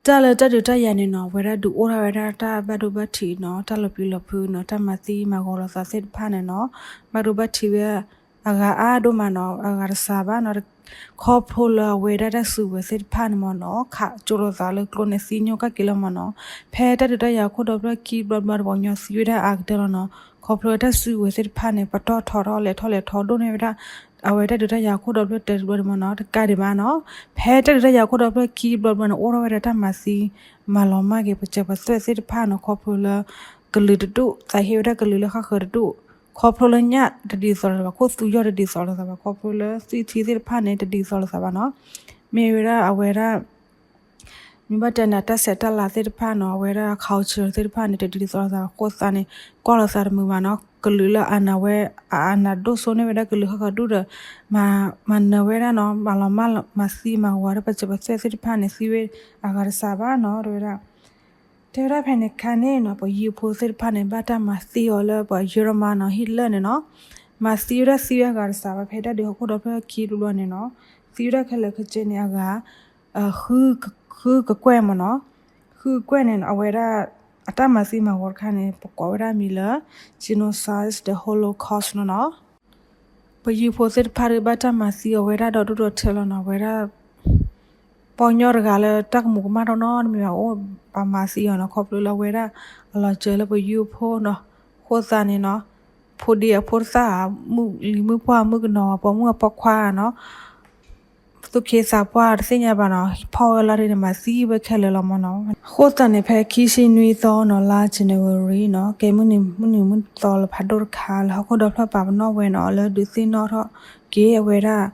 တၢ်လၢတၢ်ဒုးတၢ်ယၤန့ၣ်နီၤ အဝဲဒၣ်ဒုးအိၣ်ထီၣ်ဝဲဒၣ်တၢ်ဘၣ်ဒိဘၣ်ထံးနီၤ တၢ်လီၤပျံၤလီၤဖုးနီၤ တၢ်မၤသံမၤဂီၤလိာ်သးသ့ၣ်တဖၣ်န့ၣ်နီၤ ဘၣ်ဒိဘၣ်ထံးဝဲအဂၤအါဒိၣ်မးနီၤ အဂၤတစှၤဘၣ်နီၤ ခီဖျိလၢအဝဲဒၣ်တၢ်စုကဝဲၤသ့ၣ်တဖၣ်န့ၣ်မ့ၢ်နီၤ ခးကၠိလိာ်သးလၢကျိန့ၣ်သံညိကၣ်က့ၤလီၤမ့ၢ်နီၤ ဖဲတၢ်ဒုးတၢ်ယၤခိၣ်ဒီဖျၢၣ်ခံတဘျီတဘျီန့ၣ် ပှၤကညီသံဝဲဒၣ်အါကတၢၢ်လီၤနီၤ ခီဖျိတၢ်စုကဝဲၤသ့ၣ်တဖၣ်န့ၣ် ပတီၢ်ထီထီၣ်လဲၤထီၣ်လဲၤထီဒိၣ်န့ၢ်ဝဲဒၣ် အဝဲတၢ်ဒုးတၢ်ယၤခိၣ်ဒီဖျၢၣ်တဘျီန့ၣ်မ့ၢ်နီၤ တကးဒံးဘၣ်နီၤ ဖဲတၢ်ဒုးတၢ်ယၤခိၣ်ဒီဖျၢၣ်ခံတဘျီတဘျီန့ၣ် အိၣ်ထီၣ်ဝဲဒၣ်တၢ်မၤသံ မၤလီၤမၢ်က့ၤပစၢၤပသွဲၣ်သ့ၣ်တဖၣ်နီၤ ခီဖျိလၢ ကလုာ်တဒူၣ် သးဟ့ဝဲဒၣ်ကလုာ်လၢဃၣ်ဃၢၤတဒူၣ် ခီဖျိလၢညၣ်တဒ်သိးလိာ်သးဘၣ် ခိၣ်သူယီၢ်တဒ်သိးလိာ်သးဘၣ် ခီဖျိလၢသွံၣ်ထံသ့ၣ်တဖၣ်န့ၣ် တဒ်သိးလိာ်သးဘၣ်နီၤ မ့ၢ်ဝဲဒၣ်အဝဲဒၣ် မ့ၢ်ဘၣ်တဲန့ၣ် တၢ်ဆဲးတၢ်လၤသ့ၣ်တဖၣ်နီၤ အဝဲဒၣ် culture သ့ၣ်တဖၣ်န့ၣ် တဒ်သိးလိာ်သးဘၣ် အဃိသတးန့ၣ် ကွၢ်လိာ်သးတမုာ်ဘၣ်နီၤ ကလုာ်လၢအနးဝဲ အအနးဒိၣ်စိန့ၢ်ဝဲဒၣ်ကလုာ်ဃၣ်ဃၢၤဒူၣ်ဒီး မၤနၢၤဝဲဒၣ်နီၤ မၤလီၤမၢ်မၤသံမၤဂီၤဝဲဒၣ်ပစၢၤပသွဲၣ်သ့ၣ်တဖၣ်န့ၣ် သံဝဲအဂၤတစှၤဘၣ်နီၤ တဲဝဲဒၣ် တဲဝဲဒၣ်ဖဲန့ၣ်ခါန့ၣ်နီၤ ပှၤယံၤဖိသ့ၣ်တဖၣ်န့ၣ် ဘၣ်တၢ်မၤသံအီၤလၢပှၤယီရမၤနီၤ Hitler န့ၣ်နီၤ မၤသံဝဲဒၣ်သံဝဲအဂၤတစှၤဘၣ် ဖဲတၢ်ဒုးဟီၣ်ခိၣ်ဒီဖျၢၣ်ခံတဘျီဘျီန့ၣ်နီၤ သံဝဲဒၣ်ခဲလၢာ်ခဲဆ့န့ၣ်အဂၤ ဃုကကွဲၢ်မ့ၢ်နီၤ ဃုကကွဲၢ်န့ၣ်နီၤ အဝဲဒၣ် အတၢ်မၤသံမၤဂီၤတခါန့ၣ် ပကိးဝဲဒၣ်မံၤလၢ genocide the Holocaust န့ၣ်နီၤ ပှၤယံၤဖိသ့ၣ်တဖၣ်ဒီးဘၣ်တၢ်မၤသံအီၤဝဲဒၣ်ဒီးဒိၣ်ဒီးထၢလီၤနီၤ အဝဲဒၣ် ပှၤကညီတဂၤလၢတၢ်ကမူၤကမၣ်တနီတမံၤဘၣ်အိၣ် ပှၤမၤသံအီၤနီၤ ခီဖျိလၢအဝဲဒၣ် အလီၤစၢၤလၢပှၤယံၤဖိနီၤ အဃိသတးန့ၣ်နီၤ ဖိဒံအဖိသၣ် မုၢ်လံၤမုၢ်ပှၢ်မုၢ်ကနီၤ ပှၤမုၢ်အပှၢ်ခွါနီၤ သူၣ်က့သးပှၢ်တသ့ၣ်ညါဘၣ်နီၤ ဖီၣ်ဝဲလီၤဒ်န့ၣ် မၤသံဝဲခဲလၢာ်လီၤမ့ၢ်နီၤ အဃိသတးန့ၣ် ဖဲခံဆံနွံသီနီၤ လါ January နီၤ ကဲမုၢ်နံၤ မုၢ်နံၤမုၢ်သီလၢဖးဒိၣ်တခါ လၢဟီၣ်ခိၣ်ဒီဖျၢၣ်ပာ်ပနီၣ်ဝဲနီၤ လၢဒုးသ့ၣ်နီၣ်ထီၣ်က့ၤအဝဲဒၣ်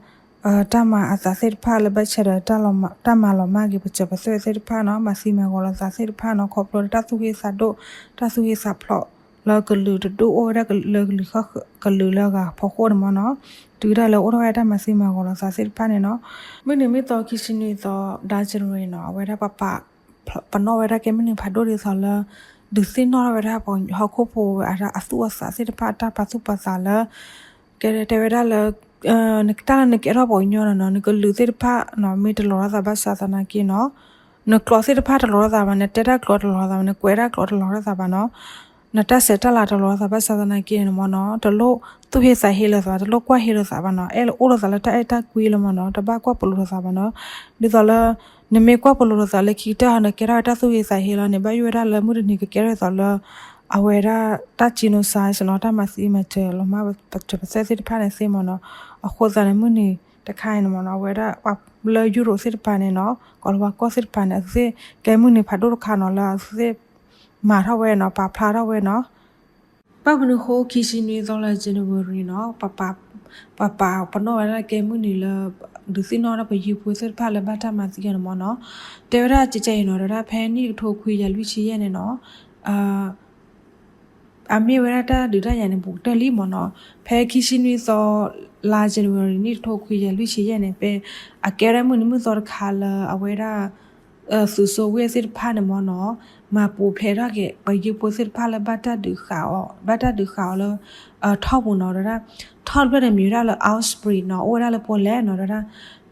တၢ်မၤအသးသ့ၣ်တဖၣ်လၢဘၣ်ဆၣ်ဒီး တၢ်မၤလီၤမၢ်က့ၤပစၢၤပသွဲၣ်သ့ၣ်တဖၣ်နီၤ မၤသံမၤဂီၤလိာ်သးသ့ၣ်တဖၣ်နီၤ ခီဖျိလၢတၢ်သူၣ်ဂ့ၢ်သးဒိၣ် တၢ်သူၣ်ဂ့ၢ်သးဖျိး လၢကလုာ်တဒူၣ်အိၣ်ဝဲဒၣ်လၢကလုာ်ဃၣ်ဃၢၤ ကလုာ်လၢအဂၤဖီခိၣ်န့ၣ်မ့ၢ်နီၤ တုၤဒၣ်လဲာ်အိၣ်ထီၣ်ဝဲဒၣ်တၢ်မၤသံမၤဂီၤလိာ်သးသ့ၣ်တဖၣ်န့ၣ်နီၤ မုၢ်နံၤမုၢ်သီခံဆံနွံသီ လါ January နီၤ အဝဲဒၣ်ပပာ် ပနီၣ်ဝဲဒၣ်ကဲမုၢ်နံၤဖးဒိၣ်ဒ်သိးလၢ ဒုးသ့ၣ်နီၣ်ထီၣ်ဝဲဒၣ်ပှၤဟီၣ်ခိၣ်ဖိဝဲအသူၣ်အသးသ့ၣ်တဖၣ် တၢ်ပာ်သူၣ်ပာ်သးလၢ ကဲတဲဝဲဒၣ်လၢ တၢ်လၢနကဲထီၣ်ပှၤကညီနီၤနီၤ နကလုာ်သ့ၣ်တဖၣ်နီၤ မ့ၢ်တလီၤထီၣ်သးဘၣ်ဆၣ်သနာ်က့နီၤ နကျိာ်သ့ၣ်တဖၣ်တလီၤထီၣ်သးဘၣ် နတဲတၢ်ကျိာ်တလီၤထီၣ်သးဘၣ် နကွဲးတၢ်ကျိာ်တလီၤထီၣ်သးဘၣ်နီၤ နတၢ်ဆဲးတၢ်လၤတလီၤထီၣ်သးဘၣ်ဆၣ်သနာ်က့န့ၣ်မ့ၢ်နီၤ တလိၣ်သူၣ်ဟ့သးဟ့လၢၤသးဘၣ် တလိၣ်ကွၢ်ဟ့လၢၤသးဘၣ်နီၤ အဲၣ်လၢအိၣ်လိာ်သးလၢတၢ်အဲၣ်တၢ်ကွံလီၤမ့ၢ်နီၤ တဘၣ်ကွၢ်ပလိာ်လိာ်သးဘၣ်နီၤ ဒ်သိးလၢ နမ့ၢ်ကွၢ်ပလိာ်လိာ်သးလၢခံကတၢၢ် နကဲထီၣ်ဝဲတၢ်သူၣ်ဟ့သးဟ့လီၤန့ၣ် ဘၣ်ယိၣ်ဝဲဒၣ်လၢမုၢ်တနံၤကကဲထီၣ်သိးလၢ အဝဲဒၣ်တၢ် genocide နီၤ တၢ်မၤသံမၤစၢၤလီၤမၢ်ပစၢၤပသွဲၣ်သ့ၣ်တဖၣ်န့ၣ်သ့မ့ၢ်နီၤ အဃိသတးန့ၣ် မုၢ်နံၤတခါအံၤန့ၣ်မ့ၢ်နီၤ အဝဲဒၣ်ပှၤလၢယူရိးသ့ၣ်တဖၣ်န့ၣ်နီၤ ကီၤလၤဝါကီၢ်သ့ၣ်တဖၣ်န့ၣ် အဝဲသ့ၣ်ကဲမုၢ်နံၤဖးဒိၣ်တခါနီၤ လၢအဝဲသ့ၣ်မၤထီၣ်ဝဲနီၤ ပာ်ဖျါထီၣ်ဝဲနီၤ ဘၣ်မနုၤအဃိ ခံဆံနွံသီလါ January နီၤ ပပာ်ပနီၣ်ဝဲဒၣ်ကဲမုၢ်နံၤလၢ ဒုးသ့ၣ်နီၣ်ဒၣ်ပှၤယံၤဖိသ့ၣ်တဖၣ်လၢဘၣ်တၢ်မၤသံအီၤန့ၣ်မ့ၢ်နီၤ တဲဝဲဒၣ်ကဲကဲအံၤနီၤ တဲဝဲဒၣ်ဖဲနံၣ်တကထိခွံကယၤလွံၢ်ဆံယဲၢ်န့ၣ်နီၤ အမ့ၢ်ဝဲဒၣ်တၢ်ဒုးတၢ်ယၤန့ၣ် ဘူးကတၢၢ်လံမ့ၢ်နီၤ ဖဲခံဆံနွံသီလါ January နံၣ်တကထိခွံကယၤလွံၢ်ဆံယဲၢ်န့ၣ် ဖဲအကဲဝဲဒၣ်မုၢ်နံၤမုၢ်သီတခါလၢအဝဲဒၣ် သုးစိဝ့ၢ်သ့ၣ်တဖၣ်န့ၣ်မ့ၢ်နီၤ မၤပူၤဖျဲးထီၣ်က့ၤ ပှၤယံၤဖိသ့ၣ်တဖၣ်လၢဘၣ်တၢ်ဒုးဃာ်အီၤ ဘၣ်တၢ်ဒုးဃာ်အီၤလၢ ထီၣ်ပူၤနီၤ တဲဝဲဒၣ် ထီၣ်တဖျၢၣ်န့ၣ်မ့ၢ်ဝဲဒၣ်လၢ Auschwitz နီၤ အိၣ်ဝဲဒၣ်လၢ Poland နီၤ တဲဝဲဒၣ်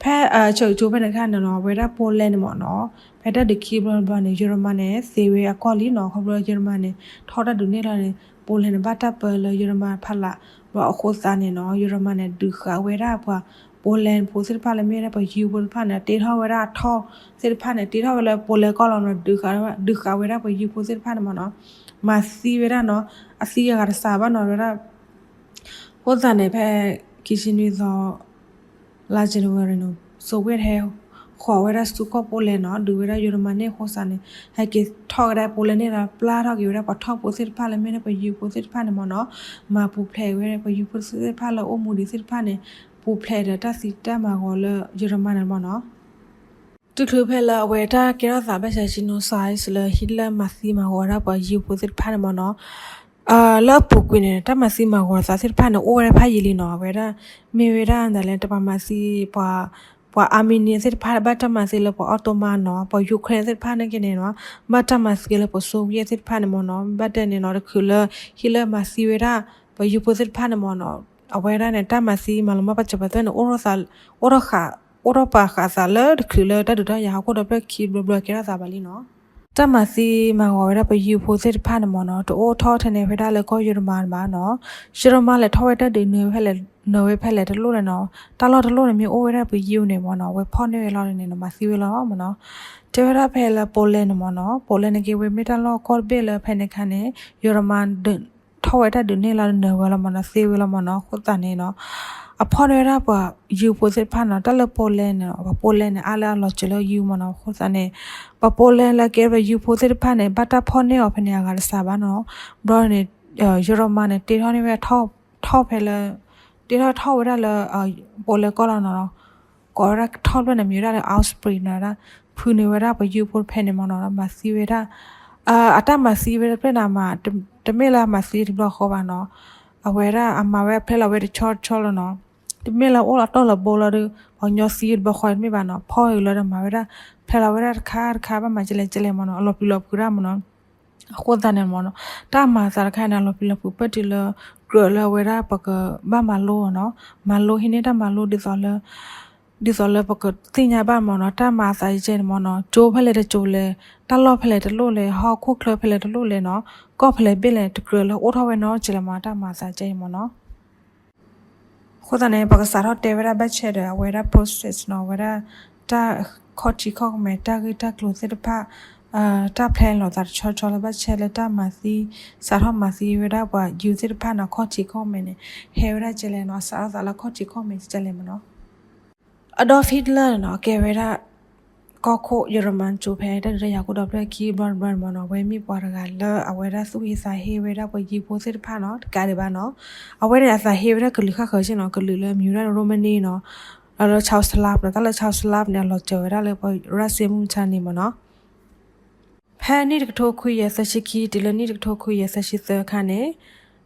ဖဲဆၢကၠိဖဲန့ၣ်တခါန့ၣ်နီၤ အဝဲဒၣ် Poland န့ၣ်မ့ၢ်နီၤ ဖဲတၢ်ဒုးခံဘျီတဘျီန့ၣ် ယီၤမနံၤန့ၣ် သ့ဝဲအကီၢ်လံနီၤ ခီဖျိယီၤမနံၤန့ၣ် ထီၣ်တၢ်ဒုးန့ၢ်လီၤန့ၣ် Poland န့ၣ် ဘၣ်တၢ်ပၢလၢယီၤမနံၤဖီလာ် ဘျီအဃိသတးန့ၣ်နီၤ ယီၤမနံၤန့ၣ် ဒုးဃာ်ဝဲဒၣ်ပှၤ Poland ဖိသ့ၣ်တဖၣ်လၢမ့ၢ်ဝဲဒၣ်ပှၤယံၤဖိသ့ၣ်တဖၣ်န့ၣ် တ့ထီၣ်ဝဲဒၣ်အထီၣ်သ့ၣ်တဖၣ်န့ၣ် တ့ထီၣ်ဝဲလၢ Poland ကီၢ်လီၤနီၤ ဒုးဃာ်ဝဲဒၣ်ပှၤယံၤဖိသ့ၣ်တဖၣ်န့ၣ်မ့ၢ်နီၤ မၤသံဝဲဒၣ်နီၤ အသံအဂၤတစှၤဘၣ်နီၤ တဲဝဲဒၣ် အဃိသတးန့ၣ် ဖဲခံဆံနွံသီ လါ January န့ၣ် စိဝ့ၢ်ဟဲ ဃီၤဝဲဒၣ်ဆူကီၢ် Poland နီၤ ဒုးဝဲဒၣ်ယီၤမနံၤန့ၣ်အဃိသတးန့ၣ် ဟဲက့ၤထီၣ်ကဒါ Poland န့ၣ်ဒီး ပျၢ်ထီၣ်က့ၤဝဲဒၣ်ပှၤထီၣ်ဖိသ့ၣ်တဖၣ်လၢမ့ၢ်ဒၣ် ပှၤယံၤဖိသ့ၣ်တဖၣ်န့ၣ်မ့ၢ်နီၤ မၤပူၤဖျဲးဝဲဒၣ်ပှၤယံၤဖိသ့ၣ်တဖၣ်လၢအိၣ်မူဒံးသ့ၣ်တဖၣ်န့ၣ် ပူၤဖျဲးဒီးတၢ်သံတၢ်မၤဂီၤလၢယီၤမနံၤန့ၣ်မ့ၢ်နီၤ တချုးဖဲလၢအဝဲတၢ်ကဲထီၣ်သးဘၣ်ဆၣ် genocide လၢ Hitler မၤသံမၤဂီၤဝဲဒၣ်ပှၤယံၤဖိသ့ၣ်တဖၣ်န့ၣ်မ့ၢ်နီၤ လၢအပူၤကွံာ်န့ၣ် တၢ်မၤသံမၤဂီၤသးသ့ၣ်တဖၣ်န့ၣ် အိၣ်ဝဲဒၣ်ဖးယံာ်လံနီၤ အဝဲဒၣ် မ့ၢ်ဝဲဒၣ်ဒ်လဲၣ် တပှၤမၤသံ ပှၤ ပှၤ Armenian သ့ၣ်တဖၣ် ဘၣ်တၢ်မၤသံလၢပှၤ Ottoman နီၤ ပှၤ Ukraine သ့ၣ်တဖၣ်န့ၣ်က့န့ၣ်နီၤ ဘၣ်တၢ်မၤသံလၢပှၤ Soviet သ့ၣ်တဖၣ်န့ၣ်မ့ၢ်နီၤ ဘၣ်တဲန့ၣ်နီၤ တချုးလၢ Hitler မၤသံဝဲဒၣ် ပှၤယံၤဖိသ့ၣ်တဖၣ်န့ၣ်မ့ၢ်နီၤ အဝဲဒၣ်န့ၣ် တၢ်မၤသံမၤလီၤမၢ်ပှၤစၢၤပှၤသွဲၣ်န့ၣ် အိၣ်ထီၣ်ဃာ် အိၣ်ထီၣ်ပာ်ဃာ်သးလၢတချုးလၢတၢ်ဒုးတၢ်ယၤဟီၣ်ခိၣ်ဒီဖျၢၣ်ခံဘျီဘျီကဲထီၣ်သးဘၣ်လံနီၤ. တၢ်မၤသံမၤဂီၤဝဲဒၣ်ပယုၢ်ဖိသ့ၣ်တဖၣ်န့ၣ်မ့ၢ်နီၤ တအိၣ်ထီၣ်ထဲန့ၣ်ဖဲဒၣ်လၢကီၢ်ယီၤတမၤတမၤနီၤ. ယီၤတမၤလဲၤထီၣ်ဝဲတၢ်ဒုးနၢၤဝဲဖဲလဲၣ်တလိၣ်လဲၣ်နီၤ. တၢ်လီၢ်တလိၣ်န့ၣ်မ့ၢ်အိၣ်ဝဲဒၣ်ပယုၢ်န့ၣ်မ့ၢ်နီၤ အဝဲဖီၣ်န့ၢ်ဝဲလီၤန့ၣ်နီၤ မၤသံဝဲလီၤမ့ၢ်နီၤ. တဲဝဲဒၣ်ဖဲလၢ Poland န့ၣ်မ့ၢ်နီၤ Poland န့ၣ်က့ၤဝဲမ့ၢ်တၢ်လီၢ်ကီၢ်တဘ့ၣ်လၢဖဲန့ၣ်ခါန့ၣ် ယီၤတမၤ ထီၣ်ဝဲတၢ်ဒုးန့ၢ်လီၤနၢၤဝဲလီၤမ့ၢ်နီၤ သ့ဝဲလီၤမ့ၢ်နီၤ. အဃိသတးန့ၣ်နီၤ အဖီၣ်န့ၢ်ဝဲဒၣ်ပှၤယုၢ်ဖိသ့ၣ်တဖၣ်နီၤ တၢ်လၢ Poland န့ၣ် ပှၤ Poland န့ၣ် အါလၢအလီၤစၢၤလၢယုၢ်မ့ၢ်နီၤ. အဃိသတးန့ၣ် ပှၤ Poland လၢကဲပှၤယုၢ်ဖိသ့ၣ်တဖၣ်န့ၣ် ဘၣ်တၢ်ဖီၣ်န့ၢ်အီၤဖဲန့ၣ်အဂၤတစးဘၣ်နီၤ. ဘျီန့ၣ် ယီၤတမၤန့ၣ် တ့ထီၣ်န့ၢ်ဝဲ ထီၣ်ဖဲလၢ တ့ထီၣ်ထီၣ်ဝဲဒၣ်လၢ Poland ကီၢ်လီၤနီၤ. ကိးဝဲဒၣ်ထီၣ်ဖျၢၣ်န့ၣ် မံၤဝဲဒၣ်လၢ Auschwitz န့ၣ်ဝဲဒၣ် ဖုန့ၢ်ဝဲဒၣ်ပှၤယုၢ်ဖိတဖဲန့ၣ်မ့ၢ်နီၤ မၤသံဝဲဒၣ် အတၢ်မၤသံဝဲဒၣ်တဖျၢၣ်န့ၣ် တမ့ၢ်လၢအမၤသံတဘျီဃီဘၣ်နီၤ. အဝဲဒၣ်အမၤဝဲဖဲလီၤဝဲတဆီတဆီလီၤနီၤ. တမ့ၢ်လၢအိၣ်လီၤတီၢ်လီၤဘိလီၤဒီး ပှၤကညီသံတဘျီဃီတမ့ၢ်ဘၣ်နီၤ ဖီၣ်အံၤလီၤဒီးမၤဝဲဒၣ် ဖဲလီၤဝဲဒၣ်တခါတခါ ဘၣ်မၤကလဲၣ်ကလဲၣ်မ့ၢ်နီၤ အလီၤပျံၤလီၤဖုးဒၣ်မ့ၢ်နီၤ. အဃိသတးန့ၣ်မ့ၢ်နီၤ တၢ်မၤသးတခါန့ၣ် အလီၤပျံၤလီၤဖုးပၢၢ်တုၤလၢ ကြၢးလၢအဝဲဒၣ်ပကဘၣ်မၤလိအီၤနီၤ မၤလိဟံးန့ၢ်တၢ်မၤလိဒ်သိးလၢ ဒ်သိးလၢပကသ့ၣ်ညါဘၣ်မ့ၢ်နီၤ တၢ်မၤအသးကဲန့ၣ်မ့ၢ်နီၤ ကၠိဖဲလဲၣ်တကၠိလဲၣ် တၢ်လီၢ်ဖဲလဲၣ်တလိၣ်လဲၣ် ဟီၣ်ခိၣ်ချၢဖဲလဲၣ်တလိၣ်လဲၣ်နီၤ ကီၢ်ဖဲလဲၣ်ဘ့ၣ်လဲၣ် တကြၢးလၢအိၣ်ထီၣ်ဝဲနီတကဲလဲၣ်မ့ၢ် တၢ်မၤအသးကဲအံၤမ့ၢ်နီၤ. အဃိသတးန့ၣ် ပကစးထီၣ်တဲဝဲဒၣ်ဘၣ်ဆဲဒီး အဝဲဒၣ် process နီၤ အဝဲဒၣ် တၢ်ခီၣ်ထံးခီၣ်ကမဲာ် တၢ်ဂ့ၢ်တၢ်ကျိၤသ့ၣ်တဖၣ် တၢ်ဖျဲလိာ်သးတဆီဆီလၢဘၣ်ဆဲလၢတၢ်မၤသံ စးထီၣ်မၤသံဝဲဒၣ်ပှၤယုၢ်သ့ၣ်တဖၣ်နီၤ ခီၣ်ထံးခီၣ်ကမဲာ်န့ၣ် ဟဲဝဲဒၣ်ကဲလဲၣ်နီၤ စးထီၣ်သးလၢခီၣ်ထံးခီၣ်ကမဲာ်ကဲလဲၣ်မ့ၢ်နီၤ. Adolf Hitler န့ၣ်နီၤ ကဲဝဲဒၣ် ကီၢ်ခိၣ်ယီၤတမၤကၠိဖဲ တၢ်ဒုးတၢ်ယၤခိၣ်ဒီဖျၢၣ်ခံဘျီတဘျီန့ၣ်မ့ၢ်နီၤ အဝဲမ့ၢ်ပှၤတဂၤလၢအဝဲဒၣ်သူၣ်ဟ့သးဟ့ဝဲဒၣ်ပှၤယုၢ်ဖိသ့ၣ်တဖၣ်နီၤ တကးဒံးဘၣ်နီၤ အဝဲန့ၣ်အသးဟ့ဝဲဒၣ်ကလုာ်ဃၣ်ဃၢၤက့နီၤ ကလုာ်လၢမံၤဝဲဒၣ် Romania နီၤ လၢ Czechoslovakia နီၤ တၢ်လၢ Czechoslovakia န့ၣ် အလီၤစၢၤဝဲဒၣ်လၢပှၤရၢၣ်စ့မုၢ်မဆါန့ၣ်မ့ၢ်နီၤ ဖဲနံၣ်တကထိခွံကယၤသၢဆံခံ တုၤလၢနံၣ်တကထိခွံကယၤသၢဆံသၢအခါန့ၣ်